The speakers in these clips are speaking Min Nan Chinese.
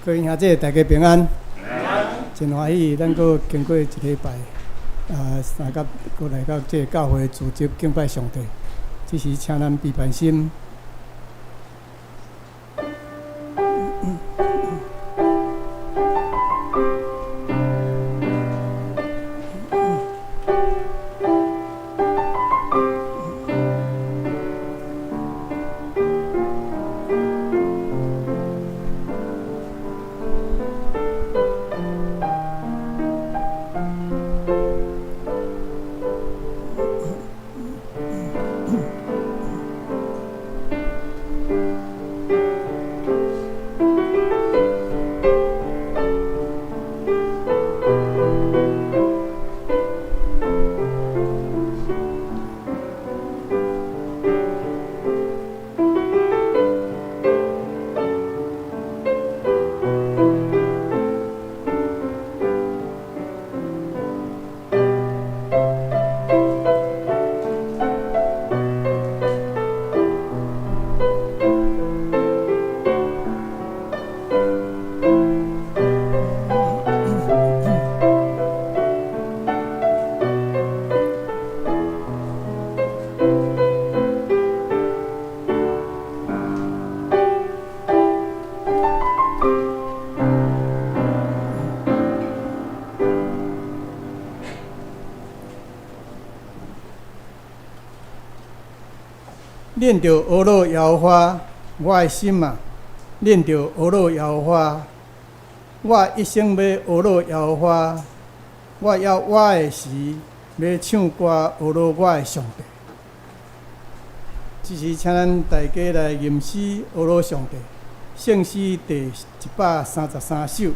各位兄弟，大家平安。真歡喜，咱閣經過一禮拜，三甲閣來到這个教會組織敬拜上帝。這時，請咱閉班心。恁著呵咾耶和華，我的心啊！恁著呵咾耶和華，我一生欲呵咾耶和華，我猶活的時，欲唱歌呵咾我的上帝。這時，請咱大家來吟詩呵咾上帝。聖詩第133首，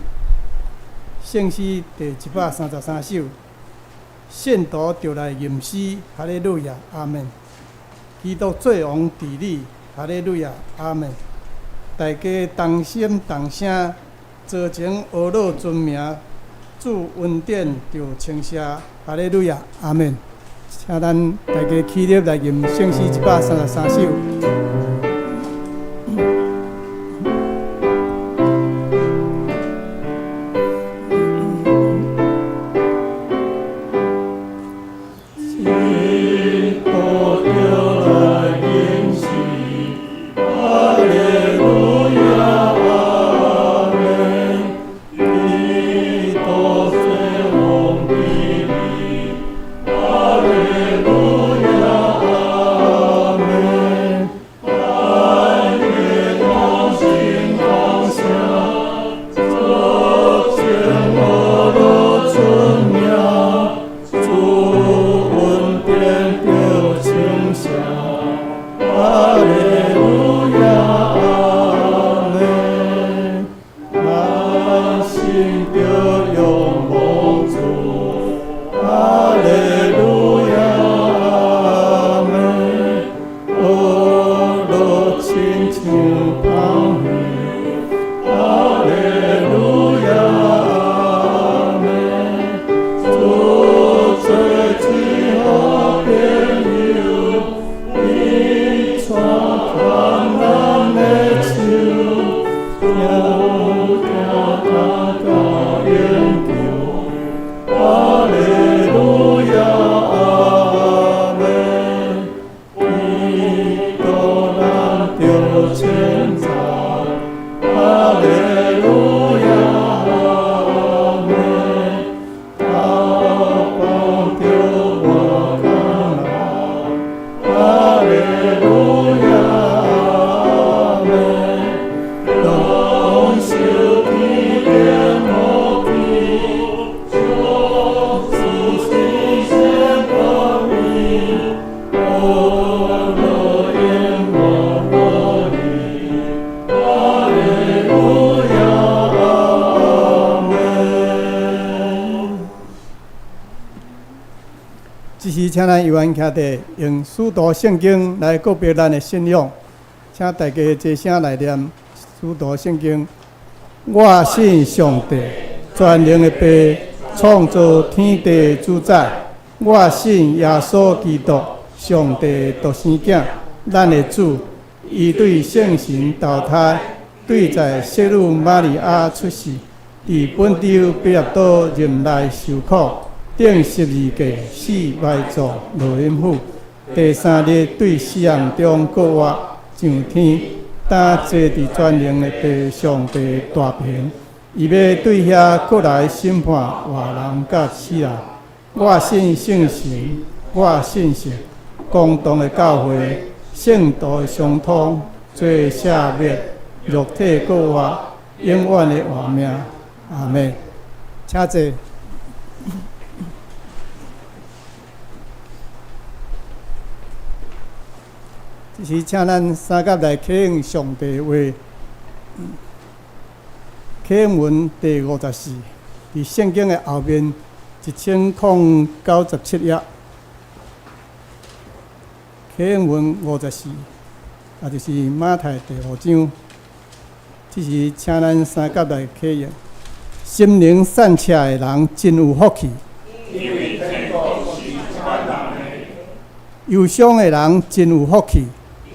聖詩第133首，信徒著來吟詩，哈利路亞，阿們。基督做王治理，哈利路亞，阿們。大家同心同聲，齊齊呵咾尊名，主恩典著稱謝，哈利路亞，阿們。請咱大家起立來吟聖詩133首。這時，請咱猶原徛佇用使徒聖經來告別咱的信仰，請大家齊聲來念使徒聖經。我信上帝，全能的父，創造天地主宰。我信耶穌基督，上帝獨生囝，咱的主。伊對聖神投胎，對在聖女瑪利亞出世，佇本丟彼拉多任內受苦，釘十字架，死埋葬，落陰府。第三日對死人中復活，上天，擔坐佇全能的父上帝大爿。伊欲對遐閣來審判活人佮死人。我信聖神，我信聖公同的教會，聖徒的相通，罪赦免，肉體復活，永遠的活命。阿們。請坐。這時，請咱三佮來啟應上帝話。啟應文第54，佇聖經的後面1097頁。啟應文54，也就是馬太第五章。這時，請咱三佮來啟應。心靈散赤的人真有福氣。因為天國是這款人的。憂傷的人真有福氣。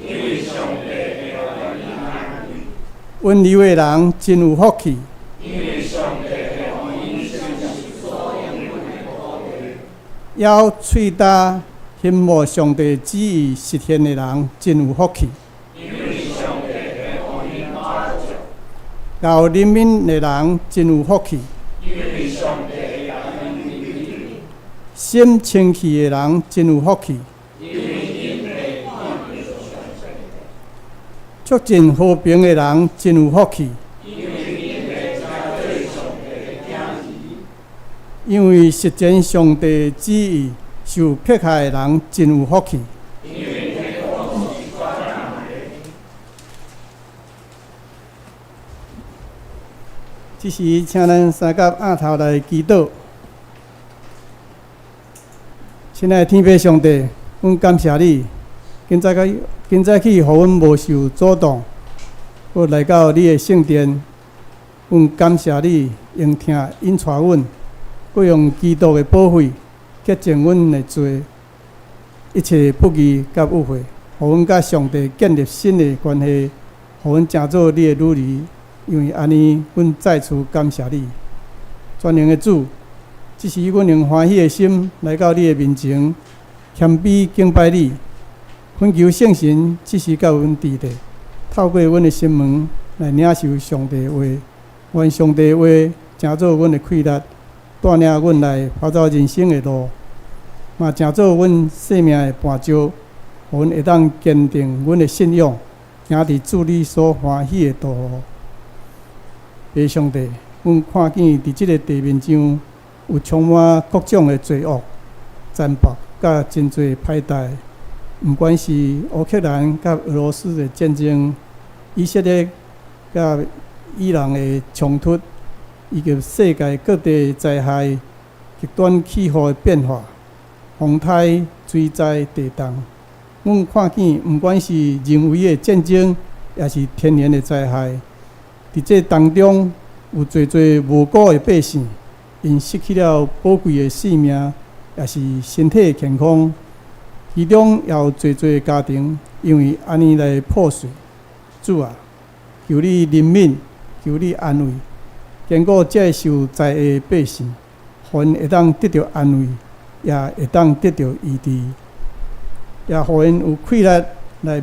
因為上帝會予𪜶安慰。溫柔的人真有福氣。因為上帝會予𪜶承受所應允的土地。枵喙焦欣慕上帝旨意實現的人真有福氣。因為上帝會予𪜶滿足。𠢕憐憫的人真有福氣。因為上帝會共𪜶憐憫。心清氣的人真有福氣。因為𪜶會看著上帝。促進和平的人真有福氣。因為𪜶會成做上帝的囝兒。因為實踐上帝旨意受迫害的人真有福氣。因為天國是這款人的。這時，請咱三佮徛頭來祈禱。親愛的天父上帝，阮感謝你，今早起予阮無受阻擋，閣來到你的聖殿。阮感謝你，用疼引帶阮，閣用基督的寶血潔淨阮的罪，一切不義佮污穢，予阮佮上帝建立新的關係，予阮成做你的女兒。因為按呢，阮再次感謝你，全能的主。這時，阮用歡喜的心來到你的面前，謙卑敬拜你，懇求聖神這時佮阮佇咧，透過阮的心門來領受上帝話，願上帝話成做阮的氣力，帶領阮來跑走人生的路，嘛成做阮生命的絆石，予阮會當堅定阮的信仰，行佇主你所歡喜的道路。父上帝，阮看見佇這个地面上有充滿各種的罪惡、殘暴，佮真濟歹代。毋管是烏克蘭佮俄羅斯的戰爭，以色列佮伊朗的衝突，以及世界各地災害、極端氣候的變化、風颱、水災、地動，阮看見毋管是人為的戰爭，抑是天然的災害，佇這當中有濟濟無辜的百姓，𪜶失去了寶貴的性命，抑是身體健康。其中也有濟濟家庭因為按呢來破碎。主啊，求你憐憫，求你安慰，堅固這受災的百姓，予𪜶會當得著安慰，也會當得著醫治，也予𪜶有氣力來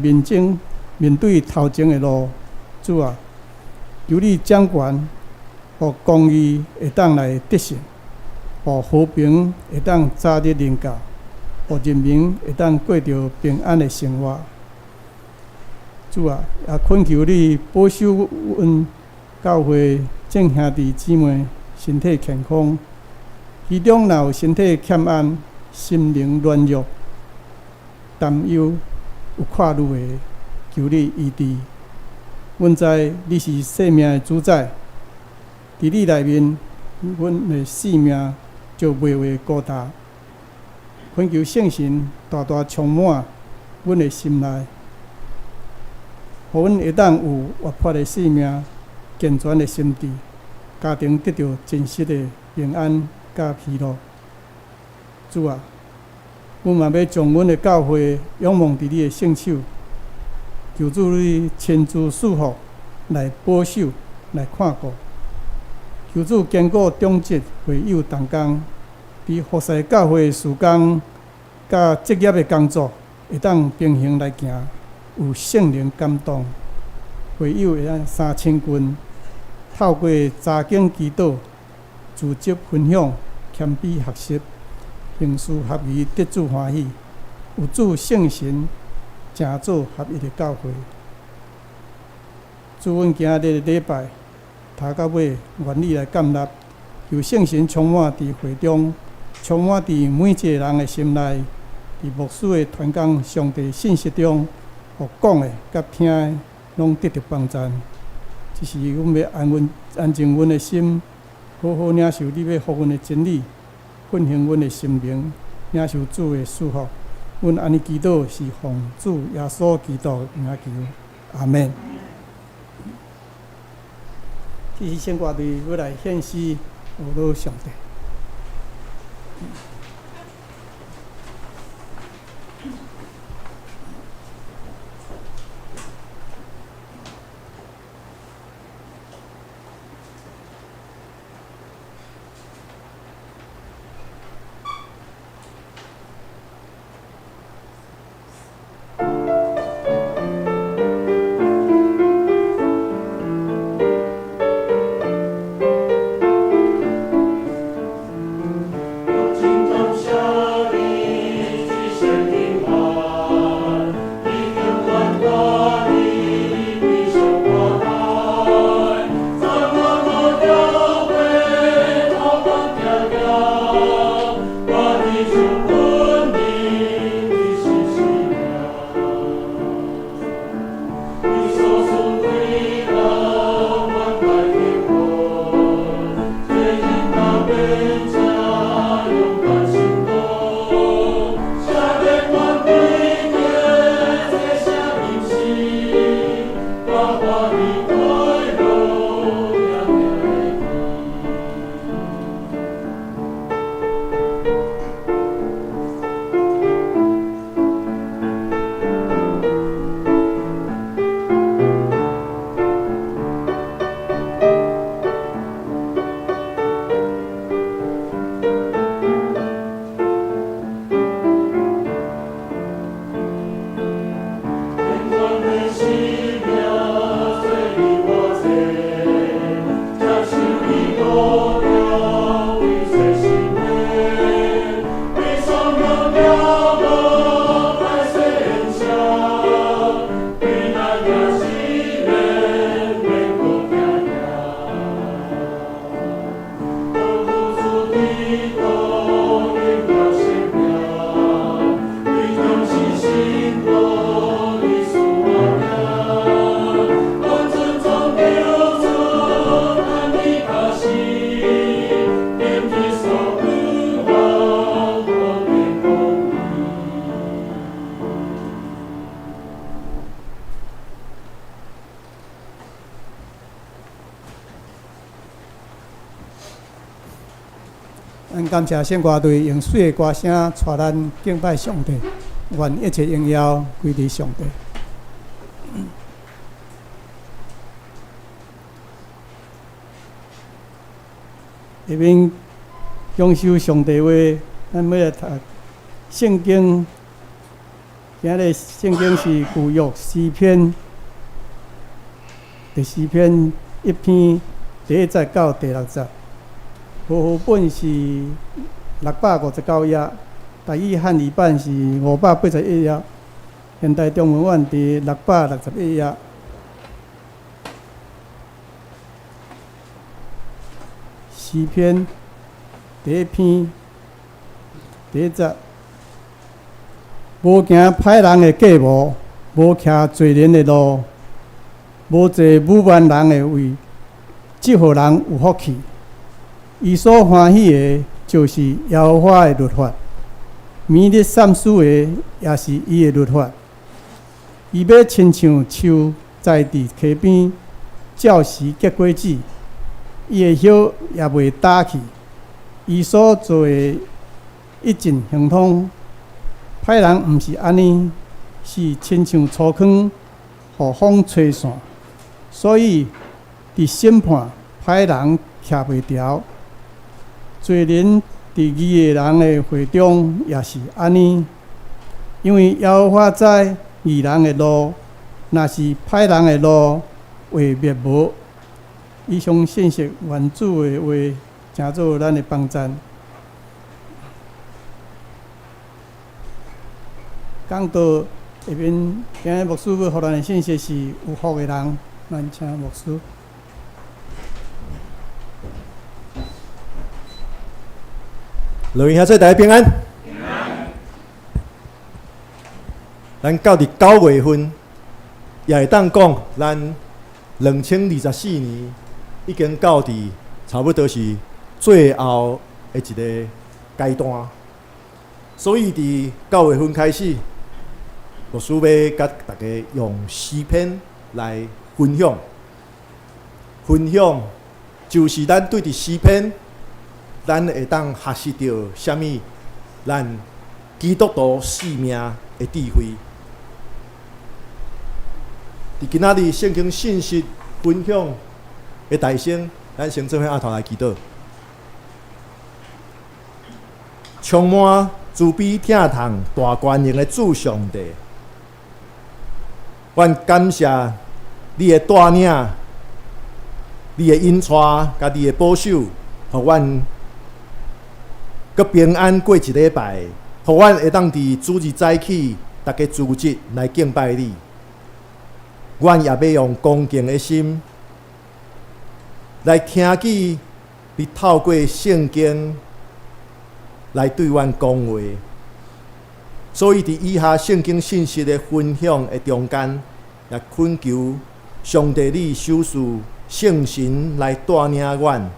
面對頭前的路。主啊，求你掌權，予公義會當來得勝，予和平會當早日臨到，予人民會當過著平安的生活。主啊，也懇求你保守阮教會眾兄弟姊妹身體健康，其中若有身體欠安、心靈軟弱、擔憂、有掛慮的，求你醫治。阮知你是生命的主宰，佇你內面，阮的生命就袂會孤單。懇求聖神大大充滿阮的心內，予阮會當有活潑的生命、健全的心智，家庭得著真實的平安佮喜樂。主啊，阮嘛欲將阮的教會仰望佇你的聖手，求主你親自賜福，來保守、來看顧。求主堅固長執會友同工，佇服侍教會的事工，佮職業的工作會當平行來行，有聖靈感動，會友會當三親近，透過查經祈禱、組織分享、謙卑學習、行事合宜得主歡喜，有主聖神成做合一的教會。主，阮今日的禮拜頭到尾，願你來建立，求聖神充滿佇會中，充滿佇每一個人的心內，佇牧師的傳講上帝信息中，予講的佮聽的攏得著幫贊。這是阮欲安阮安靜阮的心，好好領受你欲予阮的真理，奮興阮的心靈，領受主的祝福。阮按呢祈禱是奉主耶穌基督名求，阿們。這是聖歌隊欲來獻詩，學老上帝。咱感謝聖歌隊用媠的歌聲帶咱敬拜上帝，願一切榮耀歸予上帝。下面享受上帝話，咱欲來讀聖經。今日聖經是舊約詩篇第四篇一篇第一節到第六節。和合本是659頁，台語漢語版是581頁，現代中文版佇661頁。詩篇第一篇第一節，無行歹人的計謀，無徛罪人的路，無坐侮慢人的位，這予人有福氣。伊所歡喜的，就是耶和華的律法；暝日散思的，也是伊的律法。伊欲親像樹栽佇溪邊，照時結果子。伊的葉也袂焦去。伊所做的一盡亨通。歹人毋是按呢，是親像粗糠，予風吹散。所以佇審判，歹人徛袂牢。罪人佇義的人的會中也是按呢，因為耶和華知義人的路，若是歹人的路會滅無。以上信息，願主的話成做咱的幫贊。講道下面，今日牧師欲予咱的信息是有福的人，咱請牧師。樂園兄弟大家平安。咱到佇9月份，也會當講，咱2024年已經到佇差不多是最後的一個階段。所以佇9月份開始，牧師欲佮大家用詩篇來分享，分享就是咱對佇詩篇，咱會當學習著啥物？咱基督徒生命的智慧。佇今仔日聖經信息分享的大先，咱先做伙阿頭來祈禱。充滿慈悲疼痛大權能的主上帝，阮感謝你的帶領、你的引帶、佮你的保守，予阮閣平安過一禮拜，予阮會當佇主日早起，逐家組織來敬拜你。阮也欲用恭敬的心來聽見你透過聖經來對阮講話。所以佇以下聖經信息的分享的中間，也懇求上帝你賞賜聖神來帶領阮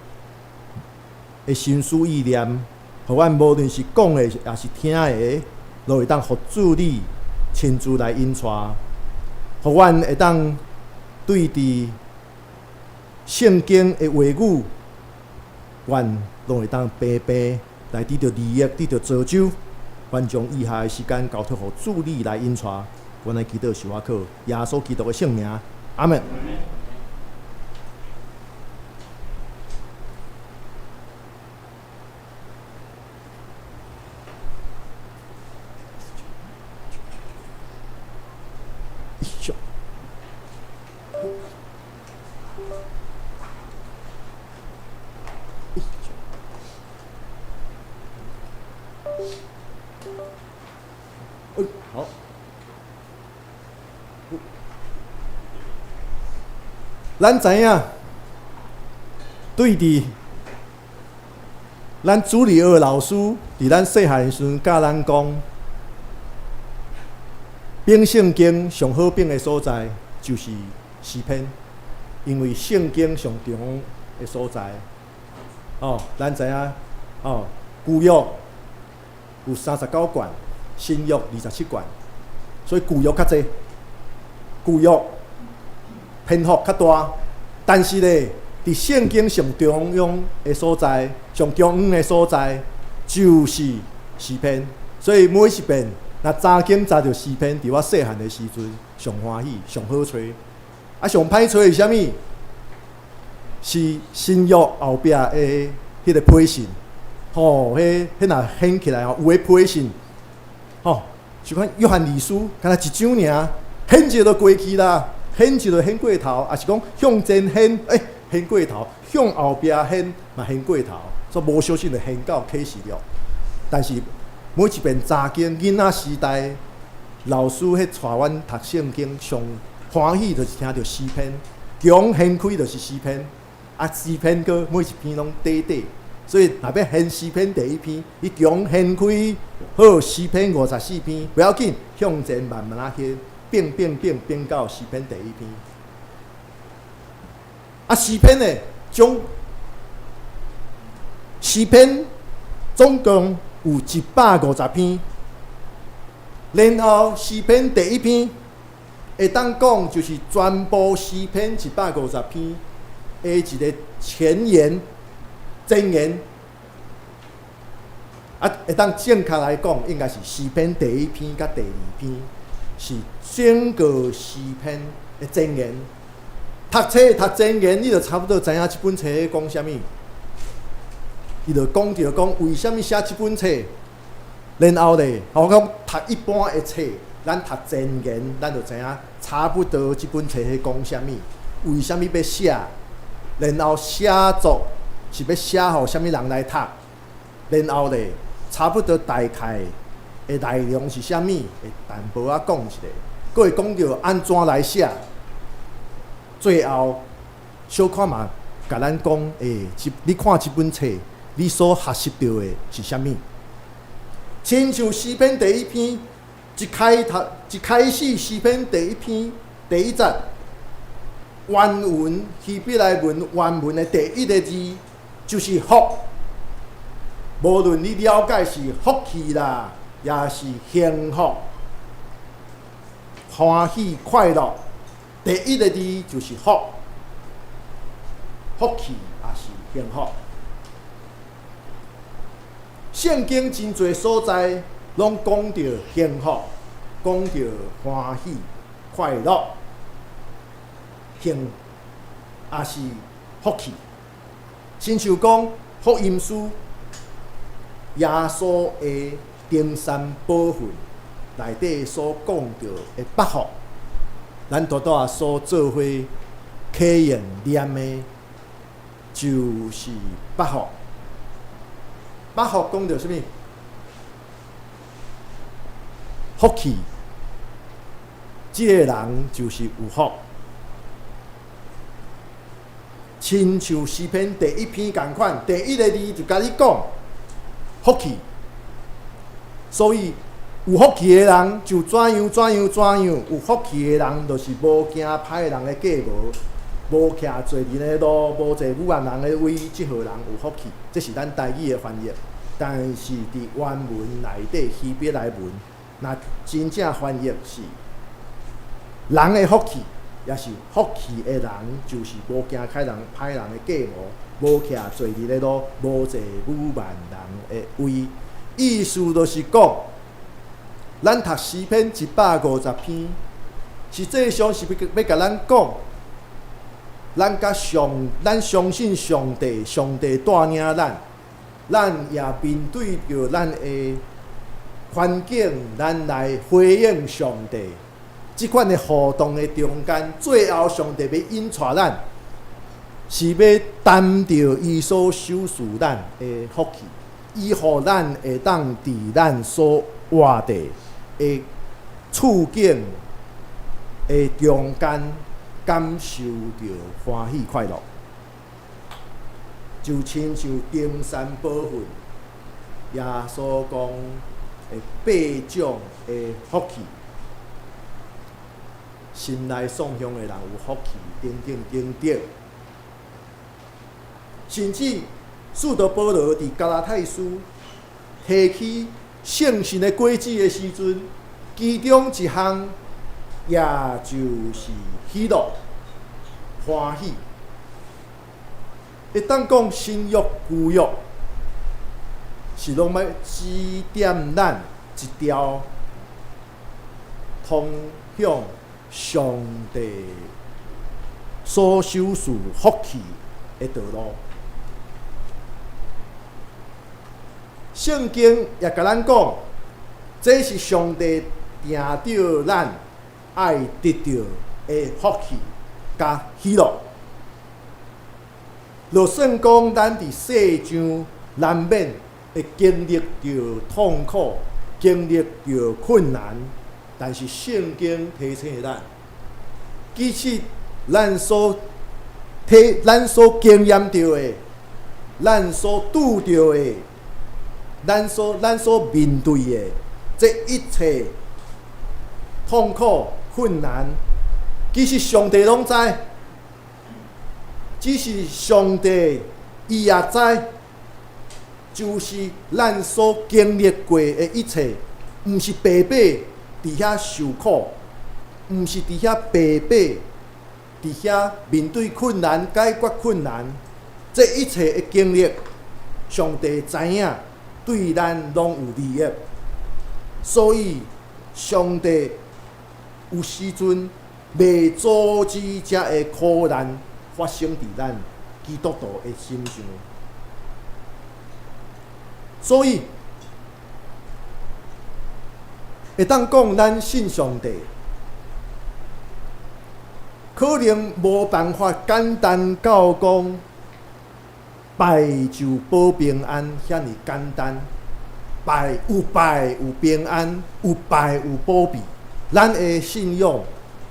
的心思意念，予阮無論是講的抑是聽的，攏會當予主你親自來引帶，予阮會當對佇聖經的話語，阮攏會當平平來得著利益，得著造就。阮將以下的時間交託予主你來引帶，阮來祈禱是倚靠耶穌基督的聖名，阿們。好。咱知影，對佇咱主日學老師佇咱細漢時陣教咱講，編聖經上好編的所在就是詩篇，因為聖經上長的所在。哦，咱知影，哦，舊約有39卷，新約27卷，所以舊約較濟，舊約篇幅較大，但是咧，佇聖經上中央的所在，上中央的所在就是詩篇，所以每一遍若查經查著詩篇，佇我細漢的時陣上歡喜、上好揣。啊，上歹揣是啥物？是新約後壁的彼個批信，吼，彼若掀起來吼，有的批信，吼，就看約翰二書，敢若一章爾，掀一下就過去啦，掀一下就掀過頭，抑是講向前掀，掀過頭，向後壁掀嘛掀過頭，所以無小心就掀到啟示錄。但是每一遍查經，囡仔時代老師彼帶阮讀聖經，上歡喜就是聽著詩篇，強掀開就是詩篇，啊詩篇閣每一篇攏短短，所以若欲掀詩篇第一篇，伊強掀開好詩篇54篇，不要緊，向前慢慢仔掀，變變變變到詩篇第一篇。啊，詩篇呢，將詩篇總共有150篇，然後詩篇第一篇會當講就是全部詩篇150篇的一個前言、前言。啊，會當正確來講，應該是詩篇第一篇佮第二篇是整個詩篇的前言。讀冊讀箴言，你就差不多知影這本冊咧講啥物。伊就講著講為啥物寫這本冊，然後咧，我講讀一般的冊，咱讀箴言，咱就知影差不多這本冊咧講啥物，為啥物欲寫，然後寫作是欲寫予啥物人來讀，然後咧，差不多大概的內容是啥物，會淡薄仔講一下，閣會講著按怎來寫。最後小可嘛，共咱講，欸，你看這本冊，你所學習著的是啥物？親像詩篇第一篇一開頭一開始，詩篇第一篇第一節，原文希伯來文原文的第一个字就是福。無論你了解是福氣啦，抑是幸福、歡喜、快樂。第一个字就是福，福氣抑是幸福。聖經真濟所在攏講著幸福，講著歡喜、快樂、幸，抑是福氣。親像講福音書，耶穌的登山寶訓內底所講著的八福。咱拄拄仔所做伙啟用念的，就是八福。八福講著啥物？福氣，這個人就是有福。親像詩篇第一篇仝款，第一个字就共你講福氣，所以，有福氣的人就怎樣怎樣怎樣，有福氣的人就是無行歹人的計謀，無徛罪人的路，無坐愚頑人的位，這號人有福氣。這是咱台語的翻譯，但是佇原文內底希伯來文，若真正翻譯是人的福氣，抑是福氣的人，就是無行歹人歹人的計謀，無徛罪人的路，無坐愚頑人的位。意思就是講，咱讀詩篇150篇，實際上是欲欲共咱講，咱佮上，咱相信上帝，上帝帶領咱，咱也面對著咱的環境，咱來回應上帝。這款的互動的中間，最後上帝欲引帶咱，是欲擔著伊所賞賜咱的福氣，伊予咱會當佇咱所活的的處境的中間，感受著歡喜快樂，就親像登山寶訓耶穌講的八種的福氣，心內喪向的人有福氣，等等等等。甚至使徒保羅佇加拉太書提起聖神的果子的時陣，其中一項也就是喜樂、歡喜。會當講新約、舊約是攏欲指點咱一條通向上帝所賞賜福氣的道路。聖經也共咱講，這是上帝定著咱愛得著的福氣佮喜樂。就算講咱佇世上難免會經歷著痛苦，經歷著困難，但是聖經提醒咱，其實咱所體、咱所經驗著的，咱所拄著的，咱所面對的這一切痛苦、困難，其實上帝攏知，只是上帝伊也知，就是咱所經歷過的一切，毋是白白佇遐受苦，毋是佇遐白白佇遐面對困難、解決困難，這一切的經歷，上帝知影，對咱攏有利益，所以上帝有時陣袂阻止遮个苦難發生佇咱基督徒的身上。所以會當講，咱信上帝，可能無辦法簡單到講拜就保平安遐爾簡單，拜有拜有平安，有拜有保庇。咱的信仰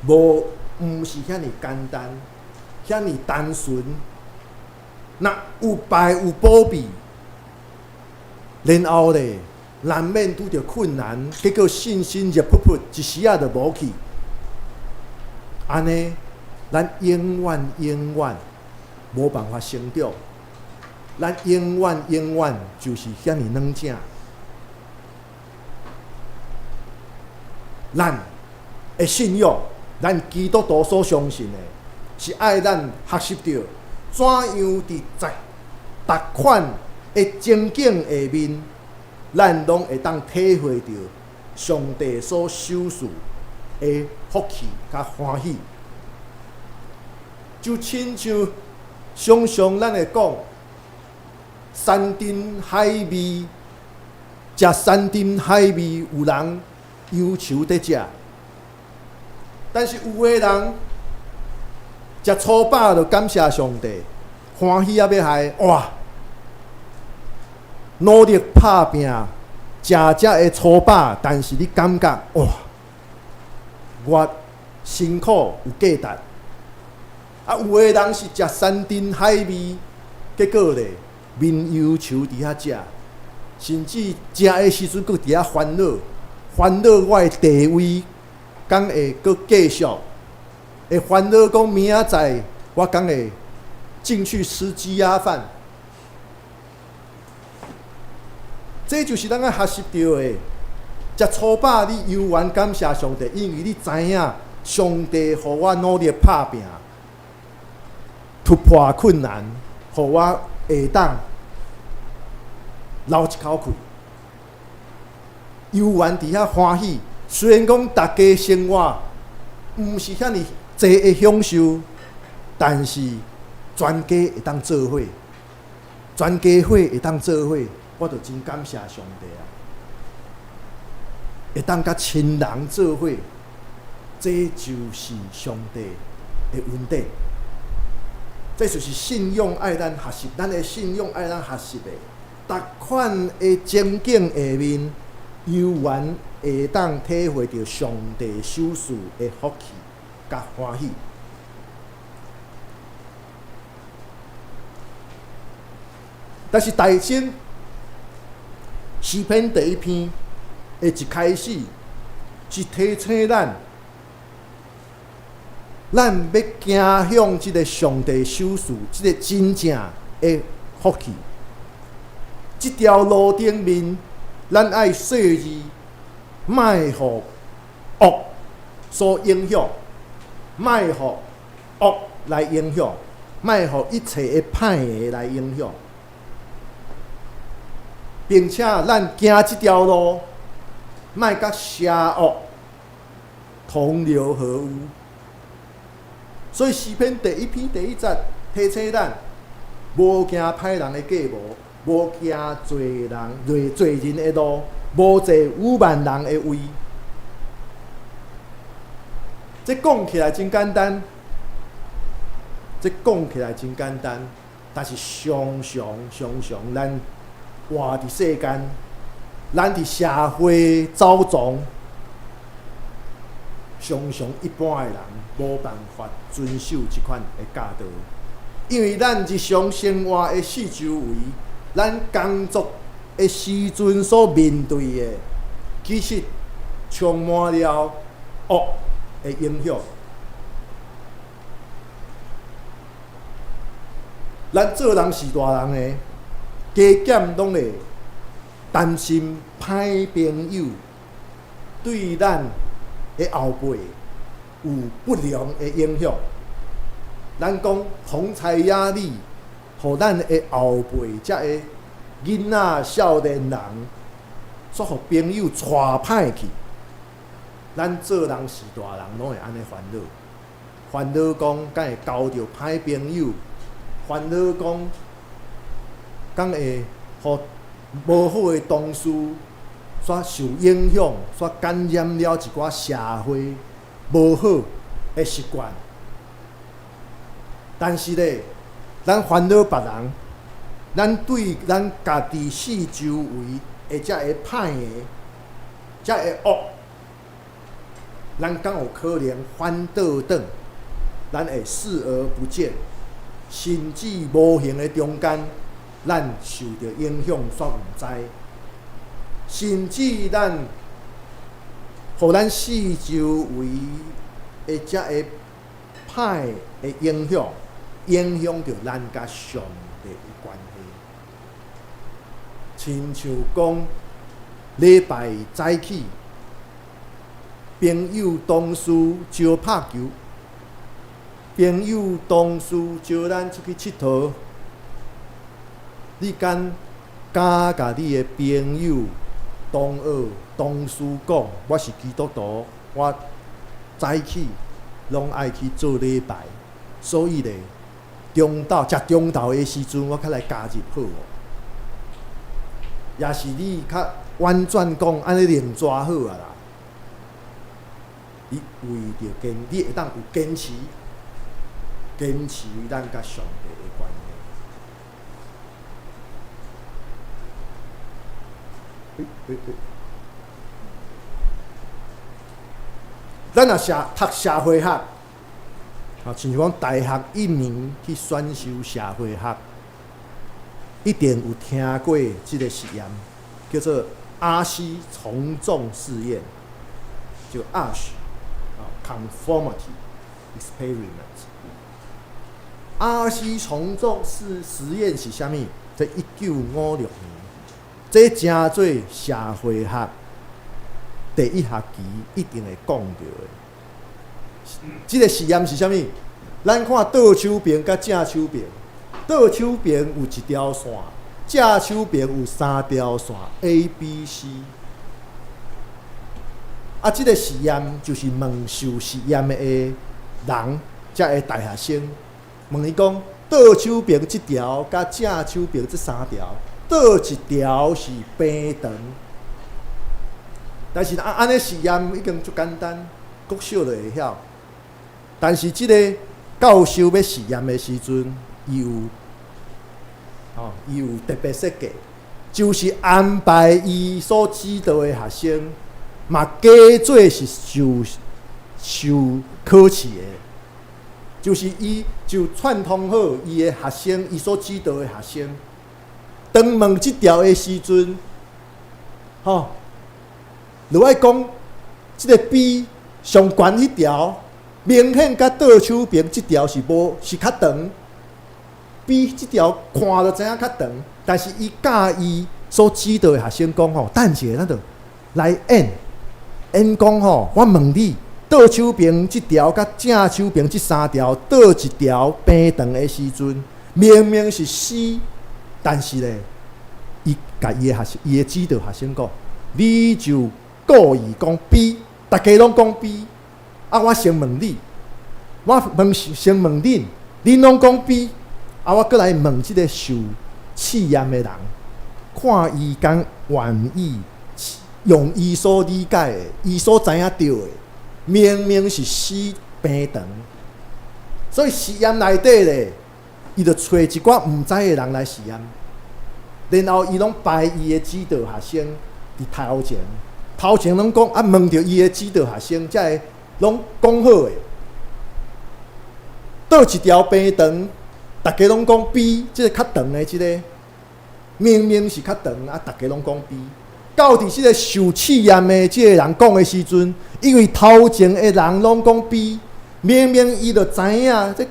無毋是遐爾簡單，遐爾單純。若有拜有保庇，然後咧難免拄著困難，結果信心熱噗噗，一時仔就無去。按呢，咱永遠永遠無辦法成長。咱永遠永遠就是遐爾軟正。咱的信仰，咱基督徒所相信的，是愛咱學習著怎樣佇十逐款的情景下面，咱攏會當體會著上帝所賞賜的福氣佮歡喜。就親像常常咱會講，山珍海味，食山珍海味有人憂愁佇食，但是有的人食粗飽就感謝上帝，歡喜啊欲害哇！努力拍拚，食遮的粗飽，但是你感覺哇，我辛苦有價值。啊，有的人是食山珍海味，結果咧面憂愁佇遐食，甚至食的時陣閣佇遐煩惱，煩惱我的地位，敢會閣繼續？會煩惱講明仔載我敢會進去吃雞鴨飯？這就是咱愛學習著的。食粗飽，你猶原感謝上帝，因為你知影上帝予我努力拍拚，突破困難，予我會當留一口氣，猶原佇遐歡喜。雖然講逐家生活毋是遐爾濟的享受，但是全家會當做伙，全家伙會當做伙，我就真感謝上帝啊！會當佮親人做伙，這就是上帝的恩典。這就是信仰愛咱學習，咱的信仰愛咱學習的，逐款的情景下面，猶原會當體會著上帝賞賜的福氣佮歡喜。但是大先詩篇第一篇的一開始是提醒咱，咱欲行向這个上帝賞賜這个真正的福氣。這條路頂面，咱愛細膩，莫予惡所影響，莫予惡來影響，莫予一切的歹的來影響，並且咱行這條路，莫佮邪惡同流合污。所以詩篇第一篇第一節提醒咱，無行歹人的計謀，無行罪人罪罪人的路，無坐愚妄人的位。這講起來真簡單，這講起來真簡單，但是常常常常，咱活佇世間，咱佇社會走傱，常常一般的人無辦法遵守這款的教導，因為咱日常生活的四周圍，咱工作的時陣所面對的，其實充滿了惡的影響。咱做人是大人的，加減攏會擔心歹朋友對咱的後輩有不良的影響。咱講同儕壓力，予咱的後輩這个囡仔、少年人，煞予朋友帶歹去。咱做人是大人，攏會按呢煩惱。煩惱講，敢會交著歹朋友？煩惱講，敢會予無好的同事煞受影響，煞感染了一寡社會無好的習慣。但是咧，咱煩惱別人，咱對咱家己四周圍的遮个歹的、遮个惡，咱敢有可能反倒轉？咱會視而不見，甚至無形的中間，咱受著影響，煞毋知。甚至咱，予咱四周圍的遮个歹的影響，影響著咱佮上帝的關係。親像講禮拜早起，朋友同事招拍球，朋友同事招咱出去𨑨迌，你敢敢共你的朋友、同學、同事講，我是基督徒，我早起攏愛去做禮拜，所以咧，中晝食中晝的時陣，我較來加入好無？抑是你較婉轉講，按呢另跩好啊啦。你為著堅，你會當有堅持，堅持咱佮上帝的關係。欸欸欸。咱若社讀社會學，啊，親像講大學一年去選修社會學，一定有聽過這个實驗，叫做阿西從眾試驗，就 Asch 啊 Conformity Experiment。阿西從眾試實驗是啥物？這1956年，這成做社會學第一學期一定會講著的。這个實驗是啥物？咱看倒手爿佮正手爿，倒手爿有一條線，正手爿有三條線 A、B、C。啊，這个實驗就是問受實驗的人，遮个大學生，問伊講：倒手爿這條佮正手爿這三條，佗一條是平長？但是啊，按呢實驗已經足簡單，國小就會曉。但是這个教授欲實驗的時陣，伊有特別設計，就是安排伊所指導的學生，嘛假做是受考試的，就是伊就串通好伊的學生，伊所指導的學生，當問這條的時陣，吼，就愛講這个 B 上懸彼條，明顯佮倒手爿這條是無是較長，B 這條看就知影較長，但是伊教伊所指導的學生講吼，等一下咱就來演，演講吼，我問你，倒手爿這條佮正手爿這三條，佗一條平長的時陣，明明是 C，但是咧，伊共伊的學生，伊的指導學生講，你就故意講 B，逐家攏講 B，啊，我先問你，我問先問恁，恁攏講 B，啊，我閣來問這个受試驗的人，看伊敢願意用伊所理解的，伊所知影著的，明明是 C 平長，所以實驗內底咧，伊就揣一寡毋知的人來實驗，然後伊攏排伊的指導學生佇頭前，頭前攏講啊，問著伊的指導學生，才會攏講好的。佗一條平長，逐家攏講 B，這个較長的這个，明明是較長，啊，逐家攏講 B。到佇這个受試驗的這個人講的時陣，因為頭前的人攏講 B，明明伊就知影，這，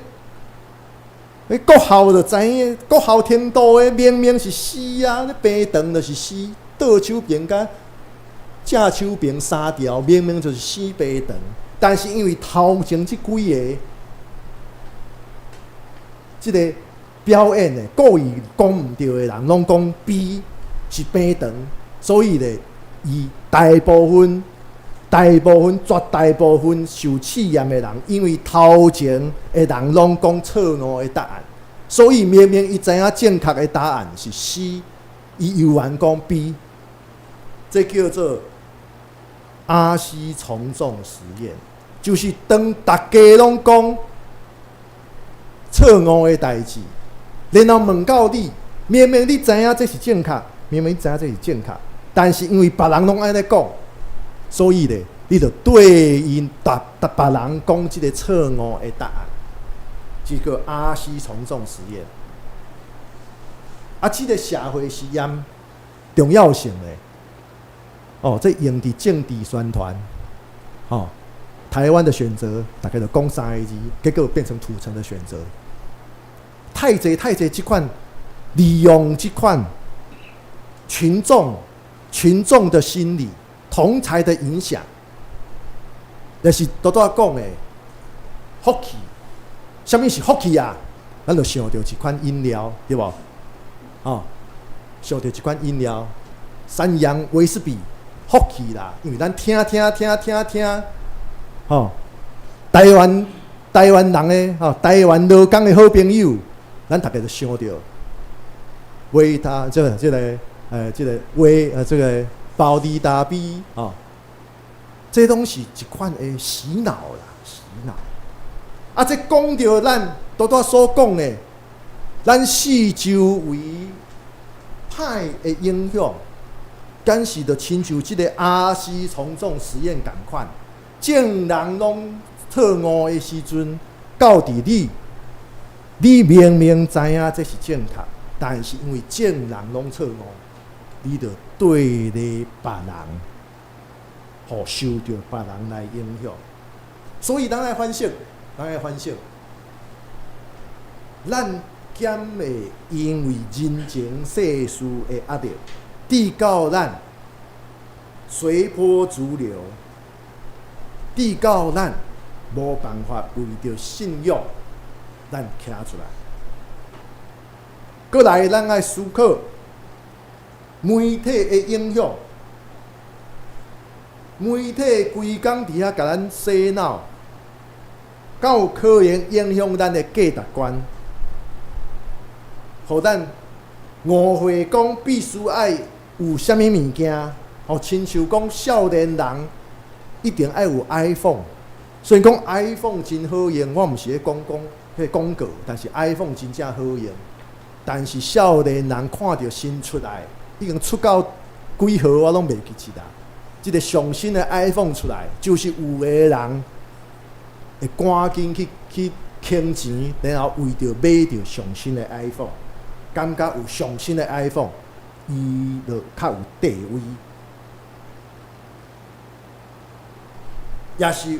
國校就知影，國校程度的明明是 C 啊，這平長就是 C，倒手爿佮正手爿三條明明就是 C 平長，但是因為頭前這幾个，這个表演的故意講毋對的人，攏講 B 是平長。所以咧，伊大部分大部分、絕大部分受試驗的人，因為頭前的人攏講錯誤的答案，所以明明伊知影正確的答案是 C，伊猶原講 B，這叫做阿西從眾實驗，就是當大家攏講錯誤的代誌，然後問到你，明明你知影這是正確，明明你知影這是正確，但是因為別人攏按呢講，所以咧，你就對𪜶逐逐別人講這個錯誤的答案，這個阿西從眾實驗。啊，這個社會實驗重要性咧，哦，這用佇政治宣傳，哦，台灣的選擇，大家就講三個字，結果變成土城的選擇。太濟太濟這款利用這款群眾的心理。同儕的影響，就是拄拄仔講的福氣。啥物是福氣啊？咱就想著一款飲料，對無？哦，想著一款飲料，三洋威士忌，福氣啦。因為咱聽聽聽聽聽，吼，台灣人的吼，台灣勞工的好朋友，咱逐家就想著維他這個維這個。保利達 B 啊，這攏是一款的洗腦啦，洗腦。啊，這講著咱拄拄所講的，咱四周圍歹的影響，敢是就親像這個阿西從眾實驗仝款，眾人攏錯誤的時陣，到佇你，你明明知影這是正確，但是因為眾人攏錯誤，你就對咧別人，予受著別人來影響，所以咱愛反省，咱愛反省，咱敢會因為人情世事的壓力，致到咱隨波逐流，致到咱無辦法為著信仰，咱徛出來。閣來，咱愛思考。媒體的影響，媒體規工佇遐共咱洗腦，敢有可能影響咱的價值觀，予咱誤會講必須愛有啥物物件，予親像講少年人一定愛有 iPhone。雖然講 iPhone 真好用，我毋是咧講講彼個廣告，但是 iPhone 真正好用。但是少年人看著新出來，已經出到幾號我攏袂記得啦。這個上新的 iPhone 出來，就是有的人會趕緊去省錢，然後為著買著上新的 iPhone，感覺有上新的 iPhone，伊就較有地位。也是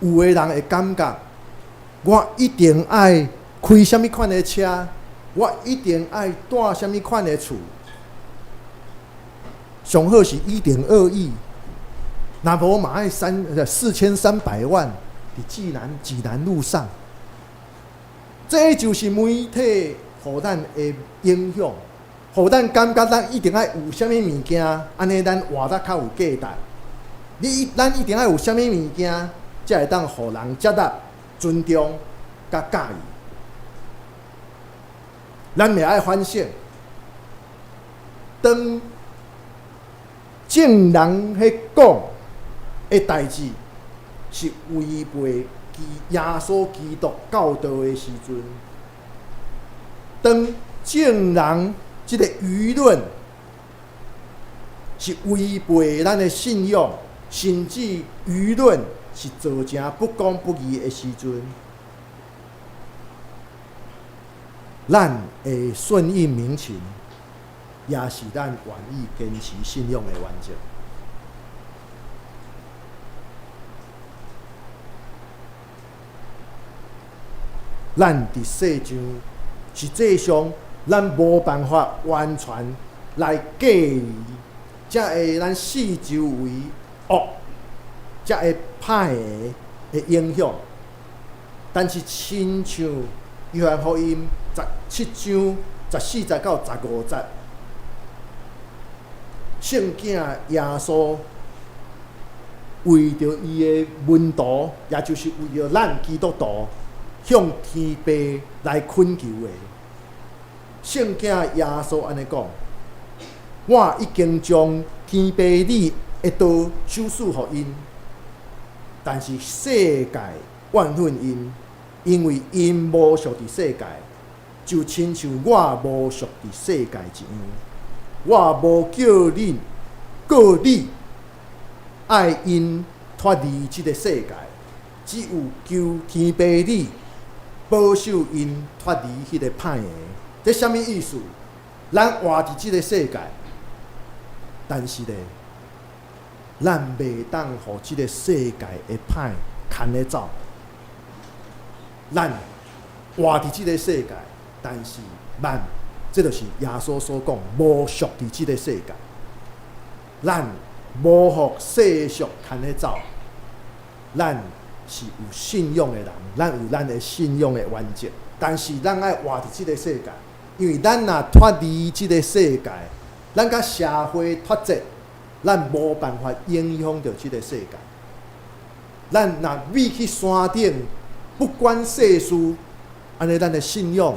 有的人會感覺，我一定愛開啥物款的車，我一定愛蹛啥物款的厝。上好是1.2億，若無嘛愛4300萬，佇濟南路上，這就是媒體予咱的影響，予咱感覺咱一定愛有啥物物件，按呢咱活得較有價值。咱一定愛有啥物物件，才會當予人接納、尊重、佮佮意。咱也愛反省，當眾人彼講的代誌是違背耶穌基督教導的時陣，當眾人這個輿論是違背咱的信仰，甚至輿論是造成不公不義的時陣，咱會順應民情，也是咱願意堅持信仰的原則。咱佇世上，實際上咱無辦法完全來隔離，才會咱四周圍惡，才會歹的影響。但是親像約翰福音17章14節到15節，聖囝耶穌為著伊的門徒，也就是為著咱基督徒向天父來懇求的。聖經耶穌按呢講：我已經將天父你的道賞賜予𪜶，但是世界怨恨𪜶，因為𪜶無屬佇世界，就親像我無屬佇世界一樣。我無叫恁告你愛𪜶脫離這个世界，只有求天父你保守𪜶脫離彼个歹的。這啥物意思？咱活佇這个世界，但是咧，咱袂當予這个世界的歹牽咧走。咱活佇這个世界，但是咱，這就是耶穌所講，無屬佇這个世界。咱無予世俗牽咧走，咱是有信仰的人，咱有咱的信仰的原則。但是咱愛活佇這个世界，因為咱若脫離這个世界，咱佮社會脫節，咱無辦法影響著這个世界。咱若覕去山頂，不管世事，按呢咱的信仰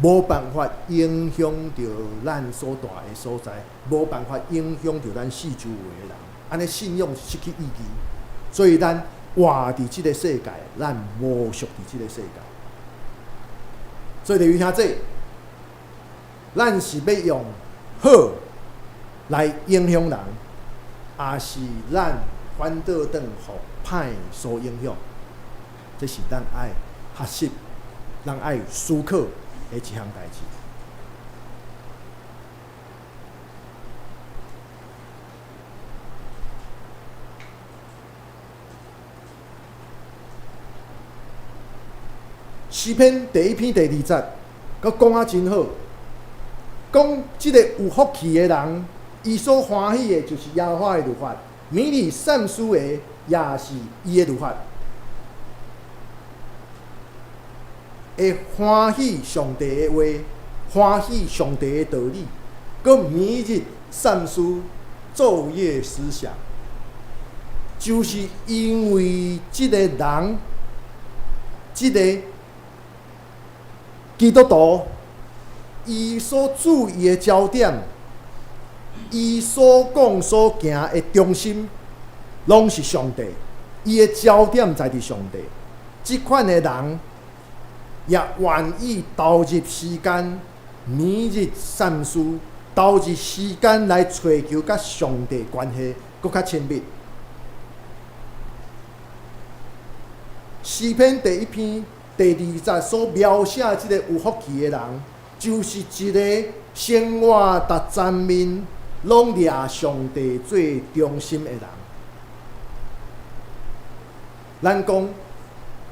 無辦法影響著咱所蹛的所在，無辦法影響著咱四周圍的人，按呢信仰失去意義。所以咱活佇這个世界，咱無屬佇這个世界。所以，弟兄姊，咱是欲用好來影響人，抑是咱反倒轉予歹所影響？這是咱愛學習、咱愛思考的一項代誌。詩篇第一篇第二節，閣講啊真好，講這个有福氣的人，伊所歡喜的就是耶和華的律法，每日善思的也是伊的律法，會歡喜上帝的話，歡喜上帝的道理，閣每日善思，晝夜思想，就是因為這个人，這个基督徒，伊所注意的焦點，伊所講所行的中心，攏是上帝。伊的焦點在佇上帝。這款的人也願意投入時間，每日善思，投入時間來揣求佮上帝關係閣較親密。詩篇第一篇第二節所描寫這個有福氣的人，就是一个生活逐層面攏掠上帝做中心的人。咱講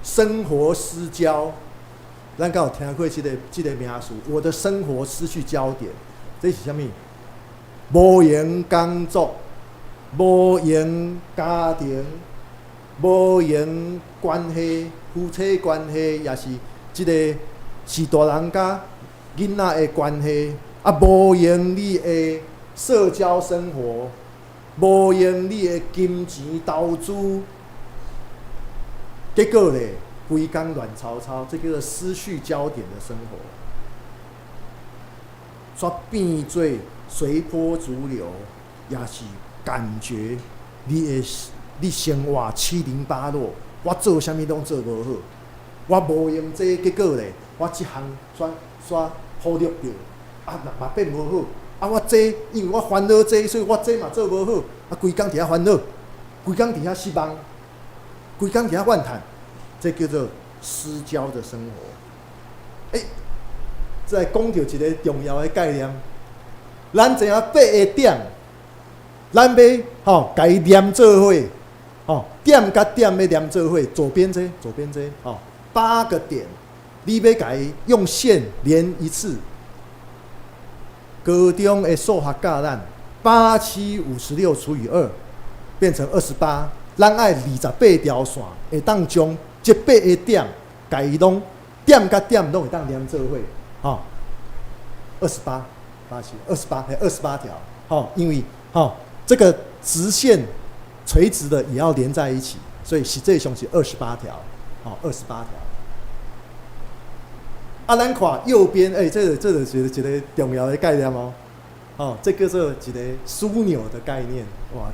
生活失焦，咱敢有聽過這个名詞？我的生活失去焦點，這是啥物？無閒工作，無閒家庭，無閒關係，夫妻關係，也是這个是大人佮囡仔的關係，啊，無閒你的社交生活，無閒你的金錢投資，結果咧，規工亂糟糟，這叫做失去焦點的生活，煞變做隨波逐流，也是感覺你的你生活七零八落，我做啥物攏做無好，我無閒這個，結果咧，我這項煞煞忽略掉，啊，嘛變無好，啊，我這因為我煩惱這，所以我這嘛做無好，啊，規工佇遐煩惱，規工佇遐失望，規工佇遐怨嘆，這叫做失焦的生活。欸，這來講著一个重要的概念，咱知影八个點，咱欲吼共伊連做伙，吼點佮點欲連做伙，左邊這，左邊這，吼八個點，你欲共伊用線連一次。高中的數學教咱，八七五十六除以二，變成二十八。咱愛28條線，會當將這八個點，共伊攏點佮點攏會當連做伙，吼。二十八，八七二十八，嘿，二十八條，吼，因為吼這個直線垂直的也要連在一起，所以實際上是二十八條，哦，二十八條。啊，咱看右邊，欸，這個是一個重要的概念哦，哦，這叫做一個樞紐的概念，哇，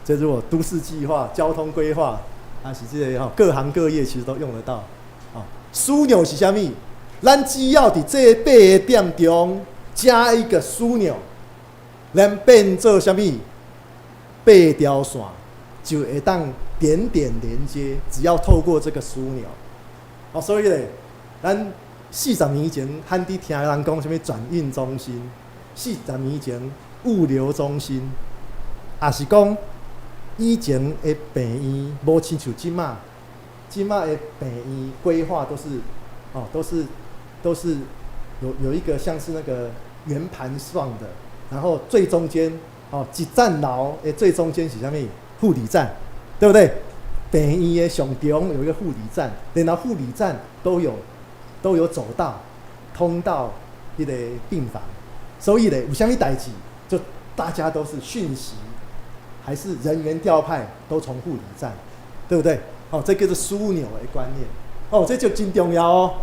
這如果都市計劃、交通規劃，啊，是這個吼，各行各業其實都用得到。哦，樞紐是啥物？咱只要佇這八個點中加一個樞紐，咱變做啥物？八條線就會當點點連接，只要透過這個樞紐。哦，所以咧，咱40年前罕佇聽人講啥物轉運中心，40年前物流中心，也是講以前的病院無親像這馬，這馬的病院規劃都是哦，都是有一個像是那個圓盤狀的，然後最中間哦，一層樓的最中間是啥物？護理站，對不對？病院的上中有一個護理站，然後護理站都有走道通到彼個病房，所以咧有啥物代誌，就大家都是訊息，還是人員調派都從護理站，對不對？哦，這叫做樞紐的觀念，哦，這就真重要哦。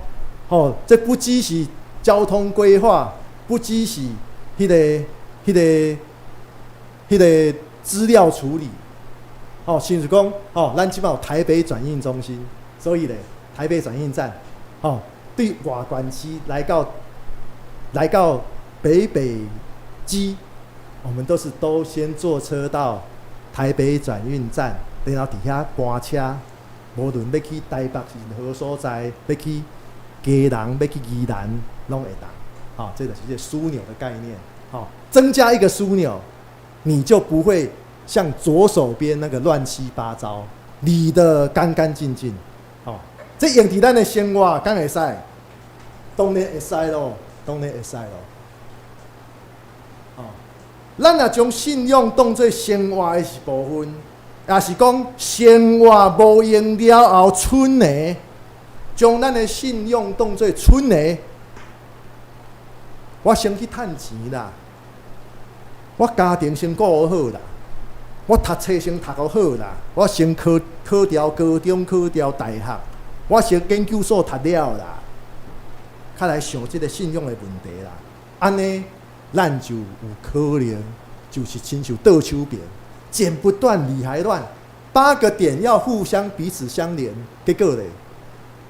哦，這不只是交通規劃，不只是彼個資料處理。哦，像是講，哦，咱這擺有台北轉運中心，所以咧，台北轉運站，哦，對外縣市來到北北基，我們都是都先坐車到台北轉運站，然後佇遐搬車，無論欲去台北任何所在，欲去基隆，欲去宜蘭，攏會當。好，這個是這個樞紐的概念。好，增加一個樞紐，你就不會像左手邊那個亂七八糟，理得乾乾淨淨。好，這用佇咱的生活，敢會使？當然會使咯，當然會使咯。哦，咱若將信仰當做生活的一部分，也是講生活無閒了後賰的，將咱的信仰當做賰的，我先去趁錢啦，我家庭先顧好啦，我讀冊先讀好啦，我先考著高中，考著大學，我先研究所讀了啦，較來想這個信仰的問題啦。按呢，咱就有可能就是親像倒手邊，剪不斷理還亂，八個點要互相彼此相連，結果咧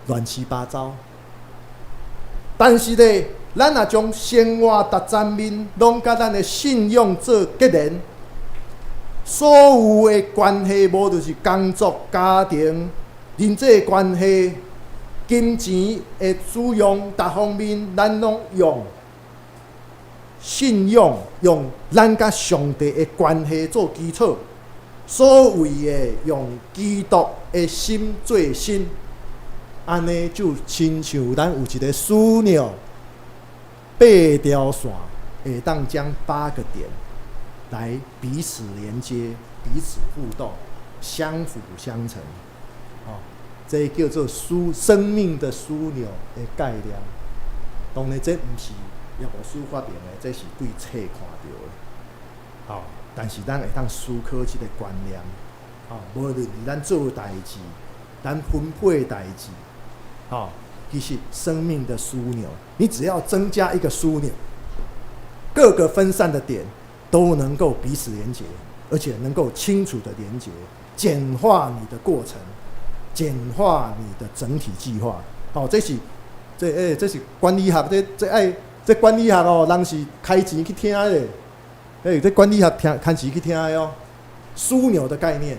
亂七八糟。但是咧，咱若將生活逐層面攏佮咱的信仰做結連，所有的關係，無論是工作、家庭、人際關係、金錢的使用，逐方面，咱攏用信仰，用咱佮上帝的關係做基礎，所謂的用基督的心做心，按呢就親像咱有一個樞紐，八條線會當將八個點來彼此連接、彼此互動、相輔相成。哦，這叫做生命的樞紐的概念。當然，這毋是葉牧師發明的，這是對冊看著的。好，但是咱會當思考這個觀念。哦，無論是咱做代誌，咱分配代誌，哦，其實生命的樞紐，你只要增加一個樞紐，各個分散的點都能夠彼此連結，而且能夠清楚的連結，簡化你的過程，簡化你的整體計劃。哦，這是管理學，這愛這管理學哦，人是開錢去聽的。欸，這管理學聽開錢去聽的哦。樞紐的概念，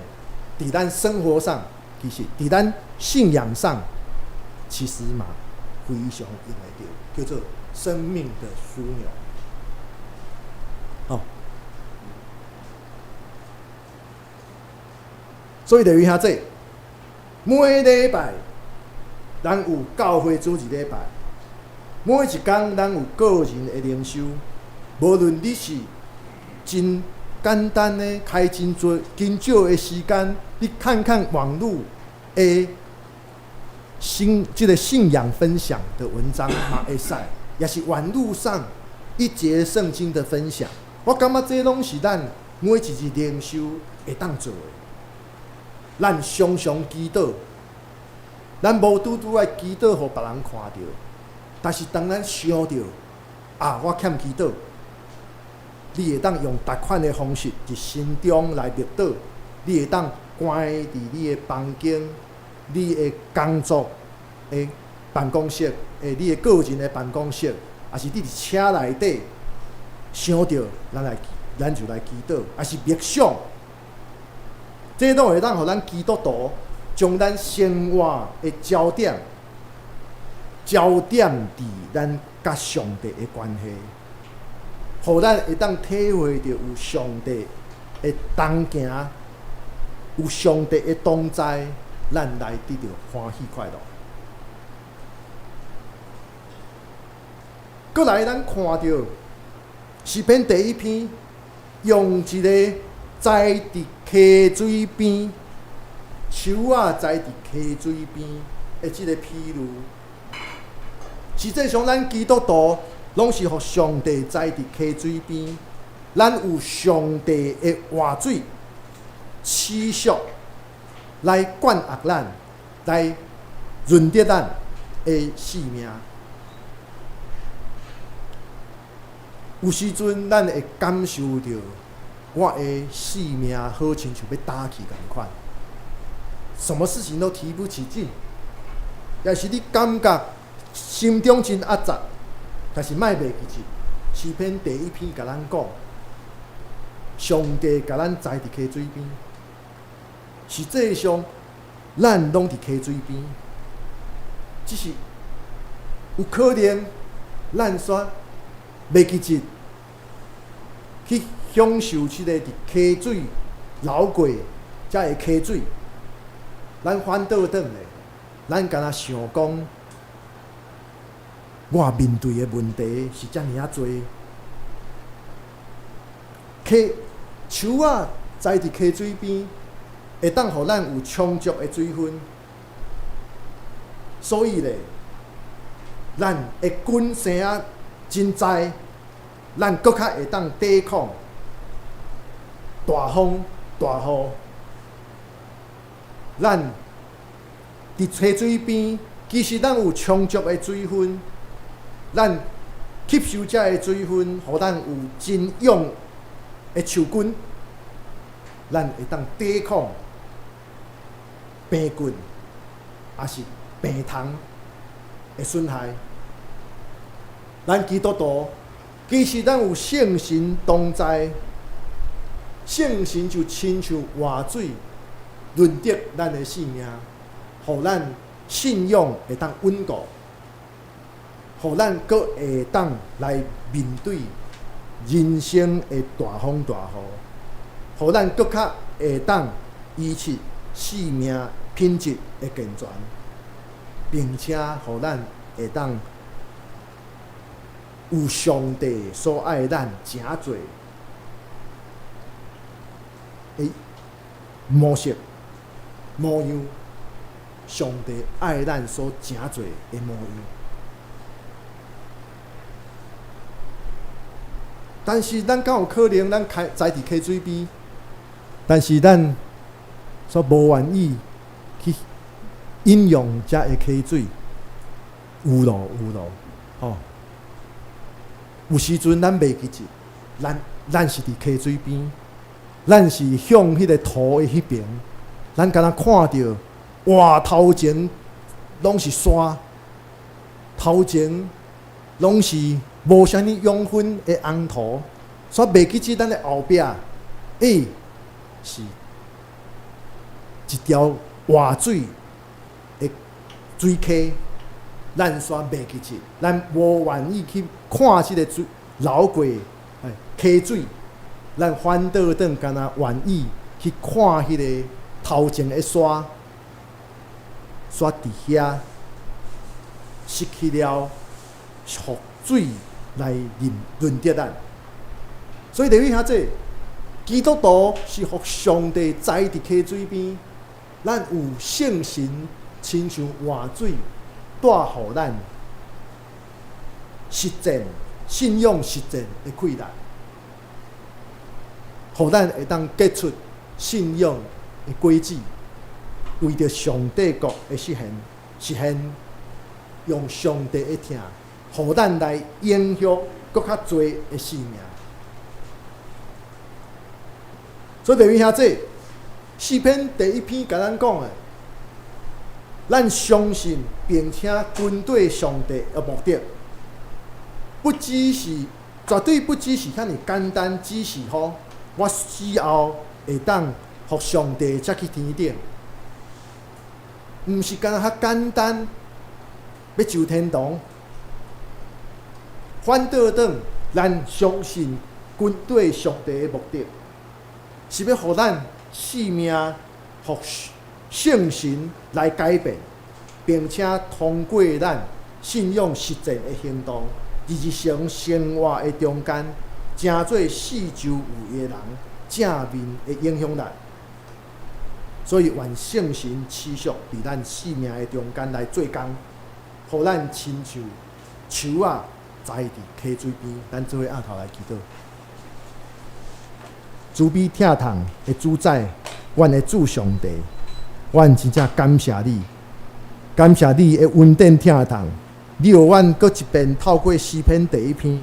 佇咱生活上，其實佇咱信仰上，其實嘛非常用會著，叫做生命的樞紐。哦，所以就兄弟，每禮拜咱有教會主日禮拜，每一工咱有個人的靈修，無論你是真簡單的開真濟、真少的時間，你看看網路的這個信仰分享的文章嘛會使，也是網路上一節聖經的分享。我感覺這攏是咱每一日靈修會當做的。咱常常祈禱，咱無拄拄愛祈禱予別人看著，但是當咱想著啊，我欠祈禱，你會當用逐款的方式佇心中來默禱，你會當關佇你的房間、你的工作的辦公室、你的個人的辦公室，抑是你佇車內底想著，咱就來祈禱，抑是默想，這攏會當予咱基督徒將咱生活的焦點，焦點佇咱佮上帝的關係，予咱會當體會著有上帝的同行，有上帝的同在，咱來得著歡喜快樂。閣來，咱看著詩篇第一篇，用一個栽佇溪水邊，樹仔栽佇溪水邊的這個比喻。實際上，咱基督徒攏是予上帝栽佇溪水邊，咱有上帝的活水持續來灌溉咱，來潤澤咱的生命。有時陣，咱會感受著我的生命好親像欲焦去仝款，什麼事情都提不起勁，也是你感覺心中真壓榨，但是莫袂記得，詩篇第一篇共咱講，上帝共咱栽佇溪水邊，實際上咱攏佇溪水邊，只是有可能咱煞袂記得去享受這个佇溪水流過才會溪水，咱反倒轉咧，咱敢若想講，我面對的問題是遮爾仔濟，溪樹仔栽佇溪水邊，會當予咱有充足的水分，所以咧，咱的根生啊真栽，咱閣較會當抵抗大風大雨。咱佇溪水邊，其實咱有充足的水分，咱吸收這个水分，予咱有真勇的樹根，咱會當抵抗病菌，抑是病蟲的損害。咱基督徒其實咱有聖神同在，聖神就親像活水，潤澤咱的生命，予咱信仰會當穩固，予咱閣會當來面對人生的大風大雨，予咱閣較會當維持生命品質的健全，並且予咱會當有上帝所愛咱成做的模式模樣，上帝愛咱所成做的模樣。但是咱敢有可能，咱開栽佇溪水邊，但是咱煞無願意去飲用這个溪水，有咯有咯，吼。有時陣咱袂記得，咱是佇溪水邊，咱是向彼个塗的彼爿，咱敢若看著，哇，頭前攏是山，頭前攏是無啥物養分的紅土，煞袂記得咱的後壁，是一條活水的水溪。咱煞袂記得，咱無願意去看這個水流過溪水，咱反倒轉敢若願意去看彼个頭前的山，煞佇遐失去了予水來潤潤澤咱。所以弟兄姊妹，基督徒是予上帝栽佇溪水邊，咱有聖神親像活水。帶予咱實踐信仰實踐的氣力，予咱會當結出信仰的果子，為著上帝國的實現，實現用上帝的疼，予咱來影響閣較濟的生命。所以弟兄姊，詩篇第一篇共咱講的，咱相信並且跟綴上帝的目的，不只是絕對不只是遐爾簡單，只是予我死後會當予上帝才去天頂，毋是干焦簡單欲上天堂。反倒轉，咱相信跟綴上帝的目的，是欲予咱生命予聖神來改變，並且通過咱信仰實踐的行動，佇日常生活的中間，成做四周圍的人正面的影響力。所以，願聖神持續佇咱生命的中間來做工，予咱親像樹仔栽佇溪水邊。咱做伙徹頭來祈禱。慈悲疼痛的主宰，阮的主上帝，阮真正感謝你，感謝你的恩典疼痛。你予阮閣一遍透過詩篇第一篇，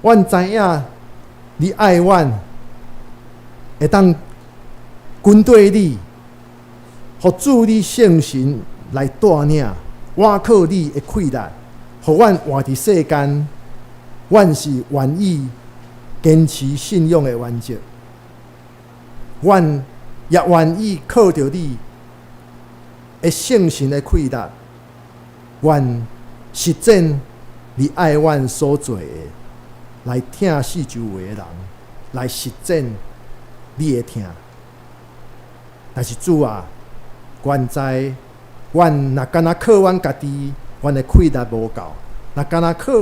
阮知影你愛阮，會當跟綴你，予主你聖神來帶領，倚靠你的氣力，予阮活佇世間，阮是願意堅持信仰的原則，阮也願意靠著你的聖神的氣力，願實踐你愛阮所做的，來疼四周圍的人，來實踐你的疼。但是主啊，阮知，阮若干焦靠阮家己，阮的氣力無夠；若干焦靠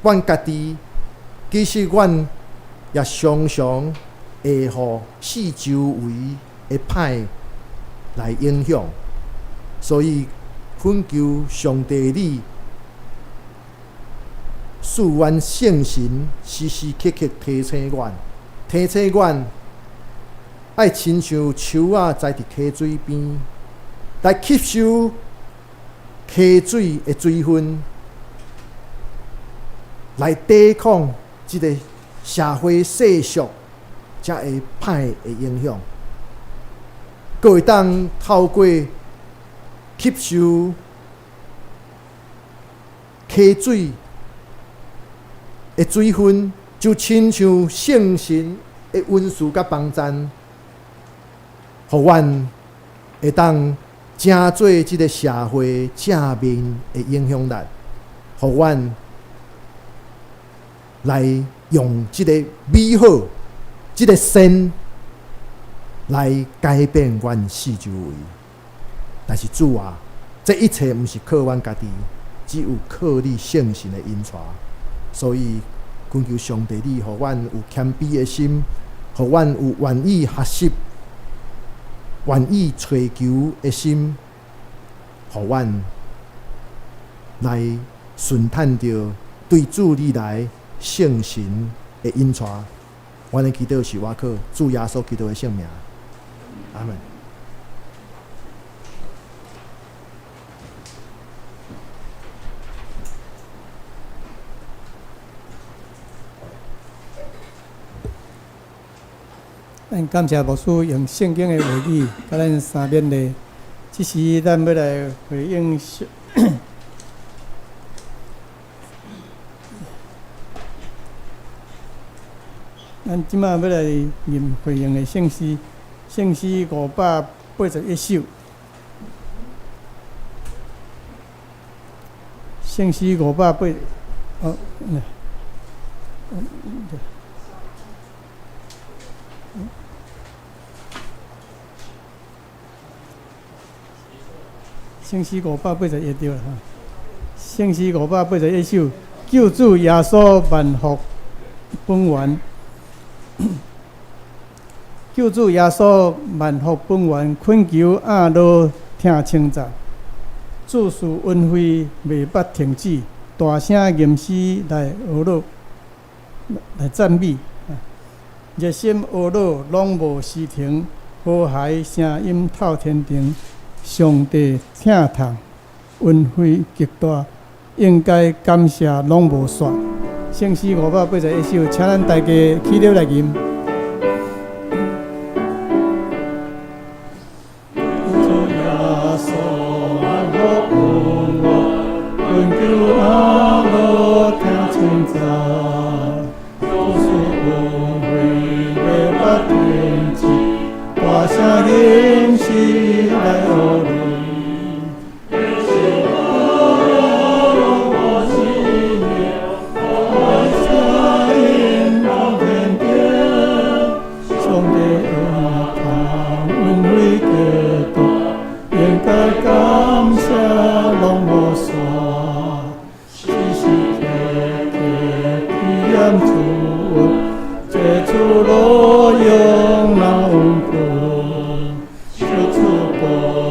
阮家己，其實阮也常常會予四周圍的歹來影響。所以懇求上帝你賜阮聖神，時時刻刻提醒阮，提醒阮愛親像樹仔栽佇溪水邊，來吸收溪水的水分，來抵抗這个社會世俗遮个歹的影響，閣會當透過吸收溪水的水分，就親像聖神的恩賜佮幫贊，予阮會當成做這个社會正面的影響力，予阮來用這个美好、這个善來改變阮四周圍。但是主啊，這一切毋是靠阮家己，只有靠你聖神的引帶。所以，懇求上帝你，予阮有謙卑的心，予阮有願意學習、願意揣求的心，予阮來順趁著對主你來聖神的引帶。阮的祈禱是倚靠主耶穌基督的聖名。阿門。咱感謝牧師用聖經的話語，共咱相勉勵。這時，咱欲來回應。咱這馬欲來念回應的聖詩，聖詩581首。聖詩五百八，哦，嗯，聖詩581對啦，聖詩581首，救主耶穌萬福本源，救主耶穌萬福本源，懇求亞羅聽稱讚，主賜恩惠袂捌停止，大聲吟詩來呵咾來讚美，熱心呵咾攏無時停，和諧聲音透天頂，上帝疼痛，恩惠極大，應該感謝攏無煞。聖詩581首，請咱大家起立來吟。主耶穌安樂予我，懇求阿樂聽稱讚，主賜恩惠袂捌停止，大聲吟詩來學你。上帝恩疼恩惠極大，應該感謝攏無煞，時時刻刻紀念主恩，這主路用那穩固，求主保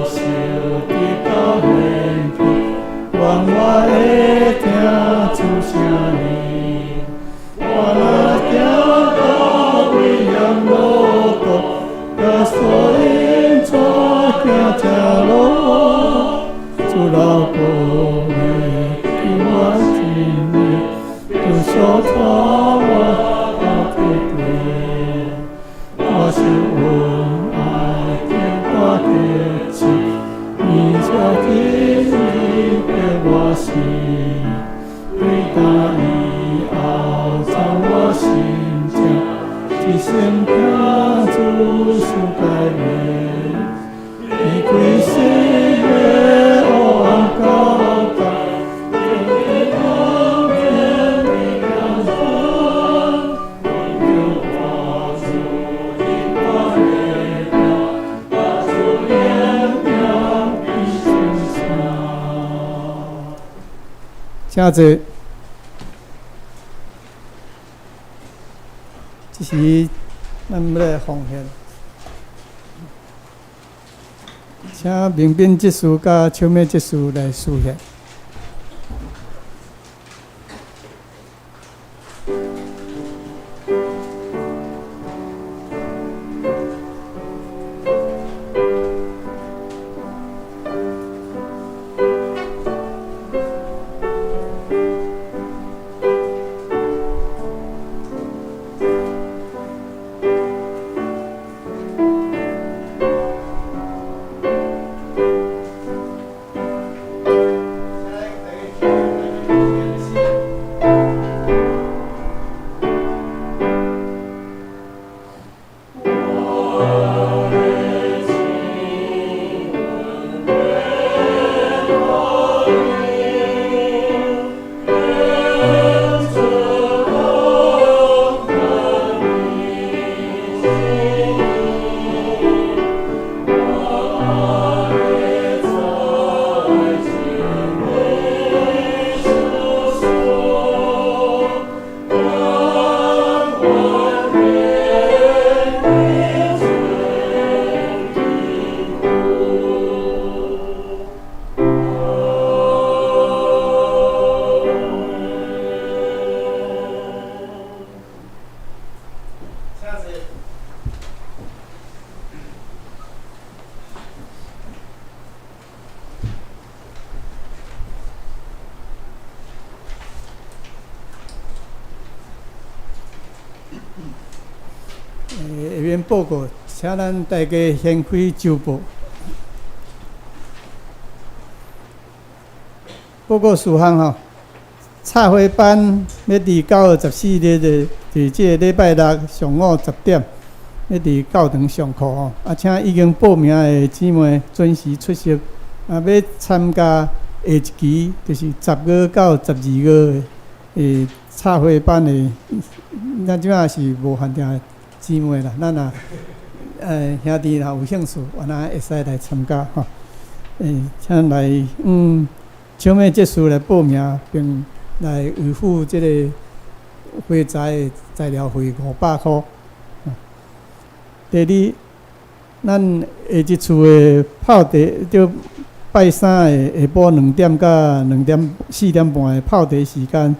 守直到現今，願我會聽主聲音，我若行到危險路途，耶穌引帶行這路，主老公義給我真理，主所帶我到天地，我是恩愛天大的主，你才今日的我心，對大以後藏我心情，一生聽主受改變，離開世的黑暗交加，天地光天的良善，求我主的我的我主怜悯的心声。請坐。這時，咱欲來奉獻，請明彬執事佮秋美執事來司獻。下面報告，請咱大家掀開週報。報告事項吼，插花班欲佇9月14日的，佇這個禮拜六上午10點，欲佇教堂上課吼。啊，請已經報名的姊妹準時出席。啊，欲參加下一期，就是10月到12月的插花班的，咱這馬是無限定的姊妹啦。咱若兄弟若有興趣，原來會使來參加吼。請來秋妹這次來報名，並來預付這個花材的材料費500箍。第二，咱下一次的泡茶，就拜三的下晡2點到2點4點半的泡茶時間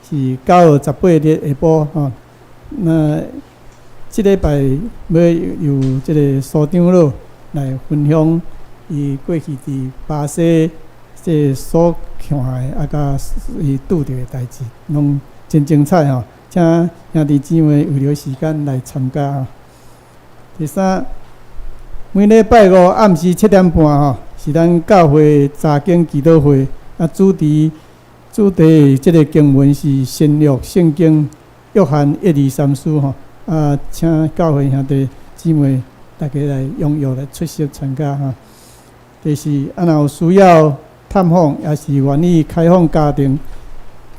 是9月18日下晡吼。那這禮拜欲由這个蘇長老來分享伊過去佇巴西這所看的啊，佮伊拄著的代誌，攏真精彩吼！請兄弟姊妹預留時間來參加吼。第三，每禮拜五暗時7點半吼，是咱教會查經祈禱會啊，主題這个經文是新約聖經約翰一二三書吼。啊，請教會兄弟姊妹大家來踴躍來出席參加吼。第四，啊，若有需要探訪，抑是願意開放家庭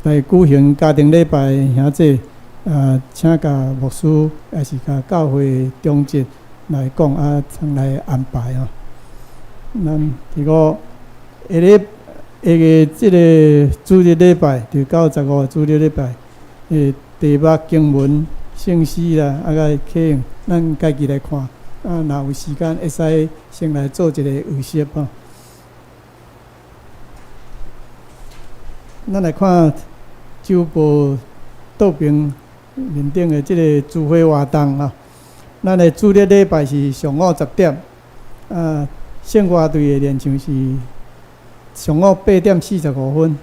來舉行家庭禮拜的兄弟，啊，請共牧師，抑是共教會長執來講啊，通來安排吼。咱第五，下禮下个這个主日禮拜，就9月15主日禮拜，題目經文。聖詩啦，啊，佮啟用，咱家己來看。啊，若有時間會使先來做一个預習吼。咱來看周報倒爿面頂的這个聚會活動吼。咱的主日禮拜是上午10點，啊，聖歌隊的練唱是上午8點45分。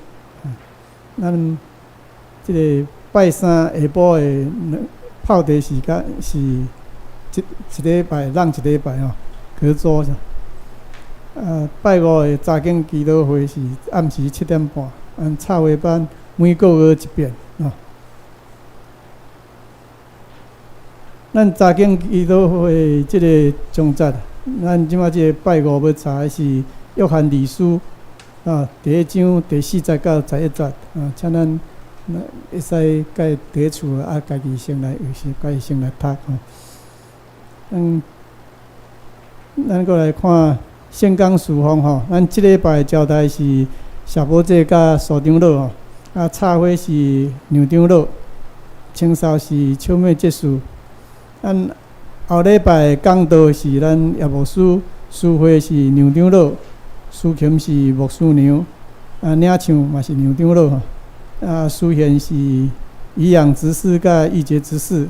咱這个拜三下晡的泡茶時間是一禮拜，讓一禮拜吼，隔週。啊，拜五的查經祈禱會是暗時7點半，按插畫班每個月一遍啊。咱查經祈禱會這个章節，咱這馬這个拜五欲查的是約翰二書啊，第一章第四節到11節啊，請咱。會使家佇厝啊，家己先來預習，家己先來讀吼。咱閣來看聖工事奉吼，咱這禮拜交代是謝寶姐佮蘇長老吼，啊，插花是梁長老，清掃是秋妹執事。咱後禮拜講道是咱葉牧師，司會是梁長老，司琴是牧師娘，啊，領唱嘛是梁長老吼。啊，司贤是營養執事佮義節執事，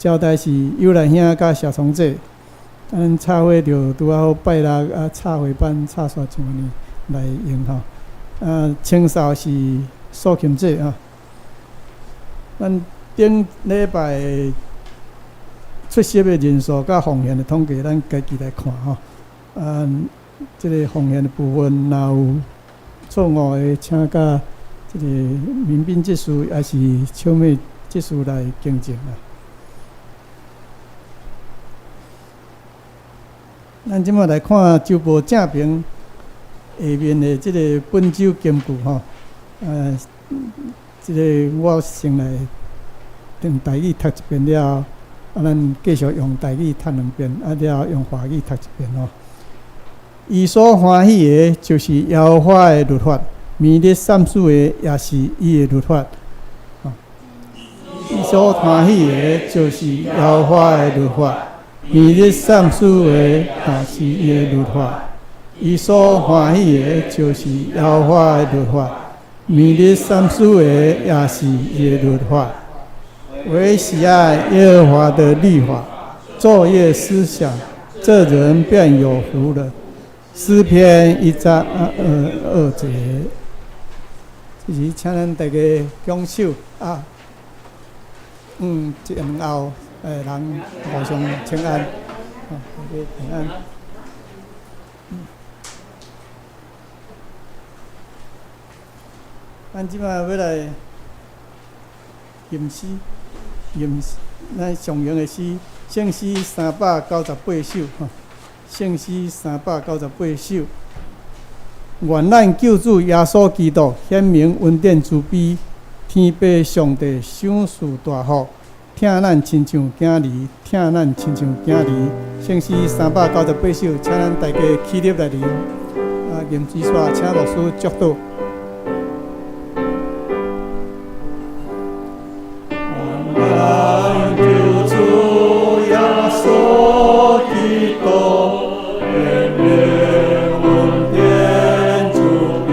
交代是尤蘭兄佮謝崇哲。咱插花就拄仔好拜六啊，插花班插煞像按呢來用吼。啊，清掃是蘇琴姐啊。咱頂禮拜出席的人數佮奉獻的統計，咱家己來看吼。啊，這个奉獻的部分，若有錯誤的，請佮這个民兵執事抑是秋妹執事來更正啊。咱這馬來看周報正爿下面的這个本周金句吼，這个我先來用台語讀一遍了後，啊，咱繼續用台語讀兩遍，啊，了後用華語讀一遍吼。伊所歡喜的，就是耶和華的律法。每日三思的也是伊的律法。伊所歡喜的，就是耶和華的律法；每日三思的也是伊的律法。伊所歡喜的，就是耶和華的律法；每日三思的也是伊的律法。惟喜愛耶和華的律法，晝夜思想，這人便有福了。詩篇一章二節。這是請咱大家舉手啊，前後人互相請安，大家平安。咱這擺欲來吟詩，吟咱常用的詩，聖詩398首，吼，聖詩398首。願咱救主耶穌基督顯明恩典慈悲，天父上帝賞賜大福，疼咱親像囝兒，疼咱親像囝兒。聖詩398首，請咱大家起立來聆。啊，吟詩煞，請牧師祝禱。願咱救主耶穌基督顯明恩典慈悲，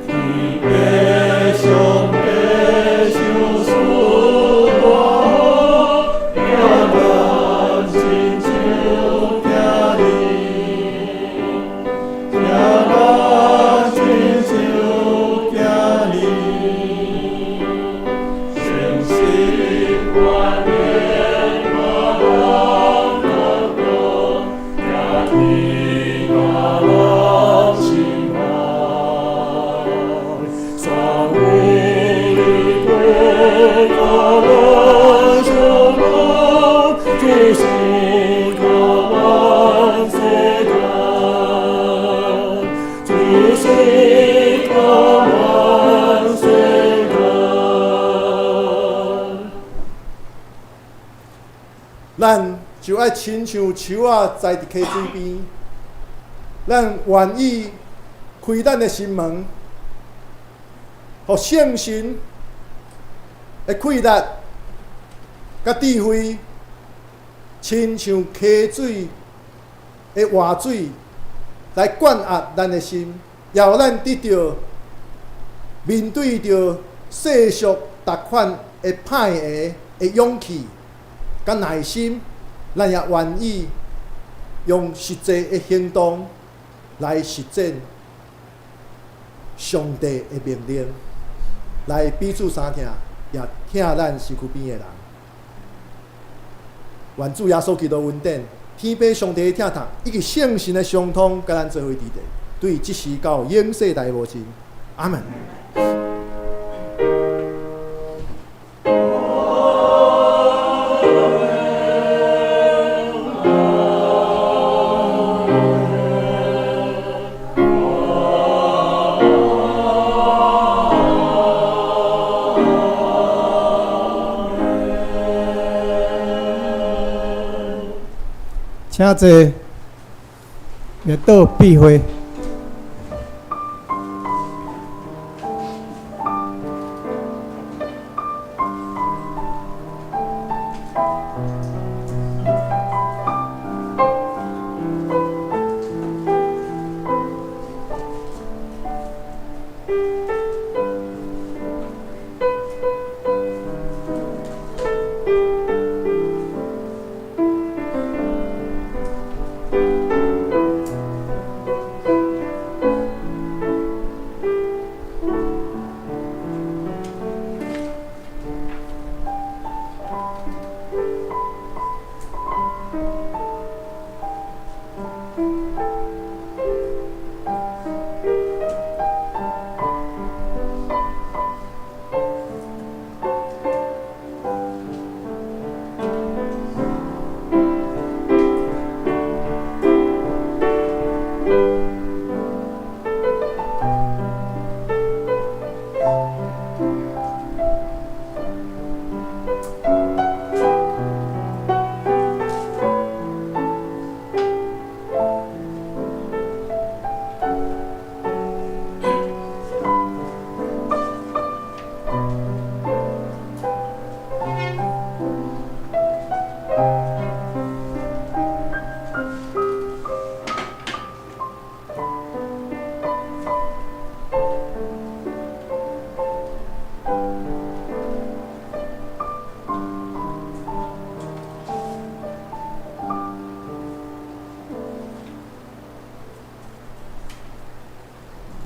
天父上帝賞賜大福，咱就愛親像樹仔栽佇溪水邊，咱願意開咱的心門，予聖神的氣力佮智慧，親像溪水的活水來灌壓咱的心，予咱得著面對著世俗逐款的歹的的勇氣佮耐心，咱也願意用實際的行動來實踐上帝的命令，來彼此相疼，也疼咱身軀邊的人。願主耶穌基督恩典、天父上帝的疼痛，以及聖神的相通，佮咱做伙佇咧，對這時到永世代無盡。阿門。請坐，列倒閉會。